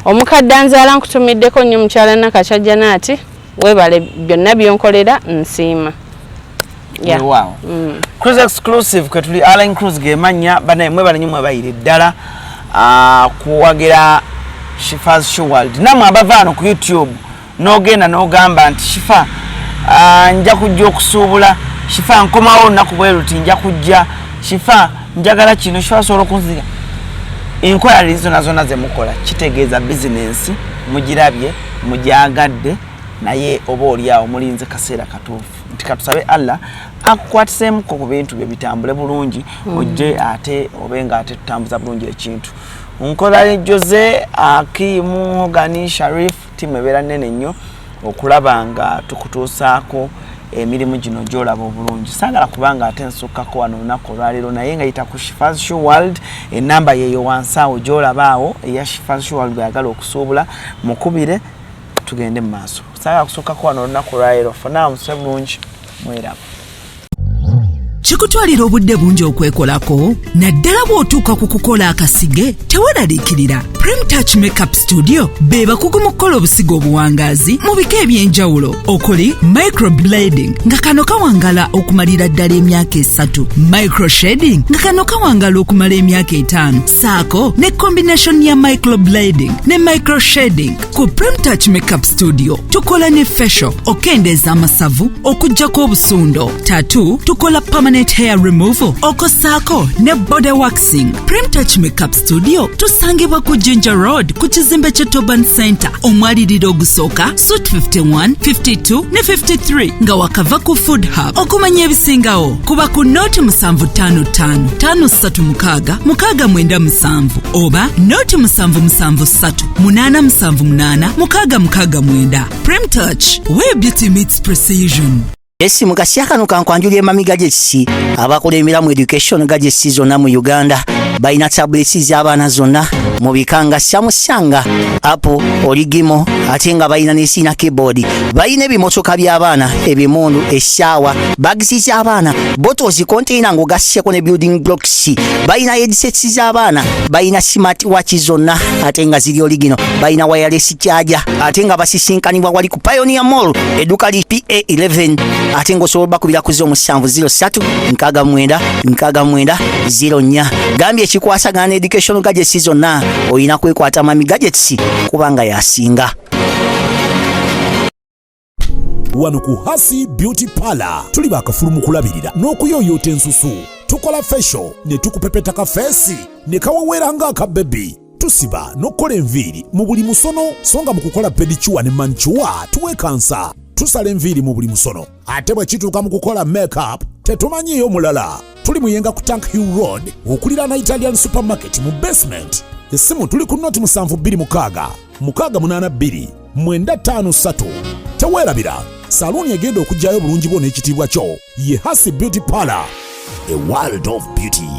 Omukadde anzaala nkutumiddeko nnyo, mukyala Nakakyajja, naati weebale byonna byonkolera, nsiima. Yeah. Weewaawo. Cruise Exclusive kwe tuli, Alan Cruise gemanya. Banaye mwebale nnyo, mwebayire ddala kuwagira Shifas Shoe World. Nammwe abava wano ku YouTube n'ogenda n'ogamba nti, "Shifa, nja kujja okusuubula. Shifa, nkomawo olunaku bwe luti, nja kujja. Shifa, njagala kino. Shifa, osobola okunziga?" Enkola zonna zonna zemukola kitegeeza bizinensi mugirabye, mugyagadde, naye oba oli awo mulinze kaseera katuufu nti katusabe Allah akukwatiseemuko ku bintu bye bitambule bulungi, ojje ate obe nga ate tutambuza bulungi ekintu. Nkola Jose Akimu Hogani Sharif, tiimu ebeera nnene nnyo okulaba nga tukutuusaako emirimu gino gyolaba obulungi. Saagala kubanga ate nsukkako wano olunaku olwaleero, naye nga yita ku Shifas Shoe World. Enamba yeeyo wansi awo gyolaba awo eya Shifas Shoe World. Bweyagala okusuubula, mukubire, tugende mu maaso. Saagala kusukkako wano olunaku olwaleero. Fona musule bulungi, mweraba. Kikutwalira obudde bungi okwekolako, naddala bw'otuuka ku kukola akasige. Teweeraliikirira, Prime Touch Makeup Studio be bakugu mu kukola obusigo obuwangaazi mu bika eby'enjawulo, okuli microblading, nga kano kawangala okumalira ddala emyaka 3, microshading, nga kano kawangala okumala emyaka 5, saako ne combination ya microblading ne microshading. Ku Prime Touch Makeup Studio tukola ne facial, okendeeza amasavu, okuggyako obusundo, tattoo, tukola permanent hair removal, okosaako ne body waxing. Prime Touch Makeup Studio tusangibwa ku Jinja Road, ku kizimbe kye Toban Center, omwaliriro ogusooka, suite 51, 52 ne 53, nga wakava ku Food Hub. Okumanya ebisingawo kuba ku 075 536 697 oba 077 878 669. Prime Touch, where beauty meets precision. Esi mu kasya kano kankwanjulira Emami Gadgets, abakulembera mu education gadgets zonna mu Uganda. Balina tablets z'abaana zonna mu bika nga Samsung, Apple, Origimo, ate nga balina nesina keyboard. Balina ebimotoka by'abaana, ebimundu, essaawa, bags z'abaana, bottles, container ng'ogasseko ne building blocks. Balina headsets z'abaana, balina smart watch zonna ate nga ziri original, balina wireless charger, ate nga basisinkanibwa wali ku Pioneer Mall, edduka li PA11, ate ng'osobola bakubira ku 0703 69 69 04. Gambye ekikwasagana ne education gadgets zonna, olina kwekwata Mami Gadgets kubanga yasinga. Wano ku Hasi Beauty Parlor tuli bakafulu mu kulabirira n'okuyooyoota ensusu. Tukola facial ne tukupepeta ka face ne kawewera ng'akabebi. Tusiba n'okukola enviiri mu buli musono, so nga mu kukola pedicure ne manicure tuwekansa. Tusala enviiri mu buli musono, ate bwe kituuka mu kukola makeup tetumanyiiyo mulala. Tuli Muyenga ku Tank Hill Road, okuliraana Italian Supermarket mu basement. Essimu tuli ku noti 726 682 953. Teweerabira, saluuni egenda okuggyayo obulungi bwo n'ekitiibwa kyo ye Hasi Beauty Parlor, a world of beauty.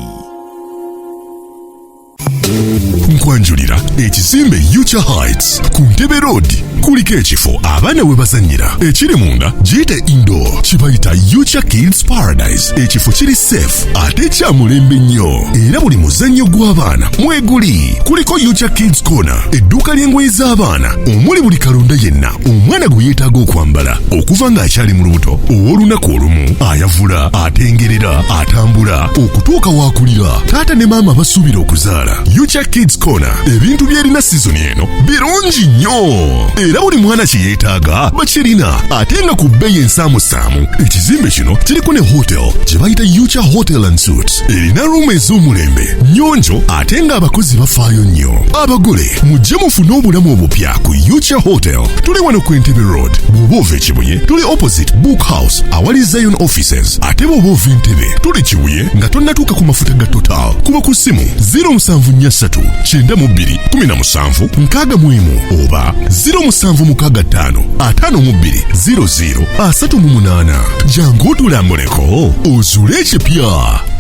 Nkwanjulira ekizimbe Ucha Heights ku Ntebe Road. Kuliko ekifo abaana we bazannyira ekiri munda, giyite indoor, kibayita Ucha Kids Paradise. Ekifo kiri safe ate kya mulembe nnyo, era buli muzannyo gw'abaana mweguli. Kuliko Ucha Kids Corner, edduuka ly'engoye z'abaana omuli buli kalonda yenna omwana gwe yeetaaga okwambala okuva ng'akyali mu lubuto, ow'olunaku olumu, ayavula, atengerera, atambula, okutuuka waakulira taata ne maama basuubira okuzaala. Ucha Kids Corner ebintu byerina sizoni eno birungi nnyo, era buli mwana kye yeetaaga bakirina, ate nga ku bbeeyi ensaamusaamu. Ekizimbe kino kiriko ne hotel gye bayita Ucha Hotel and Suites, erina room ez'omulembe, nnyonjo, ate ng'abakozi bafaayo nnyo. Abagole mujje mufune obulamu obupya ku Ucha Hotel. Tuli wano ku Entebbe Road. Bw'oba ova Ekibuye, tuli opposite Book House awali Zion Offices, ate bw'oba ova Entebbe, tuli Kibuye nga tonnatuuka ku mafuta ga Total. Kuba ku ssimu 0743 92 17 61 oba 0765 52 00 38. Jangu otulambuleko ozuule ekipya.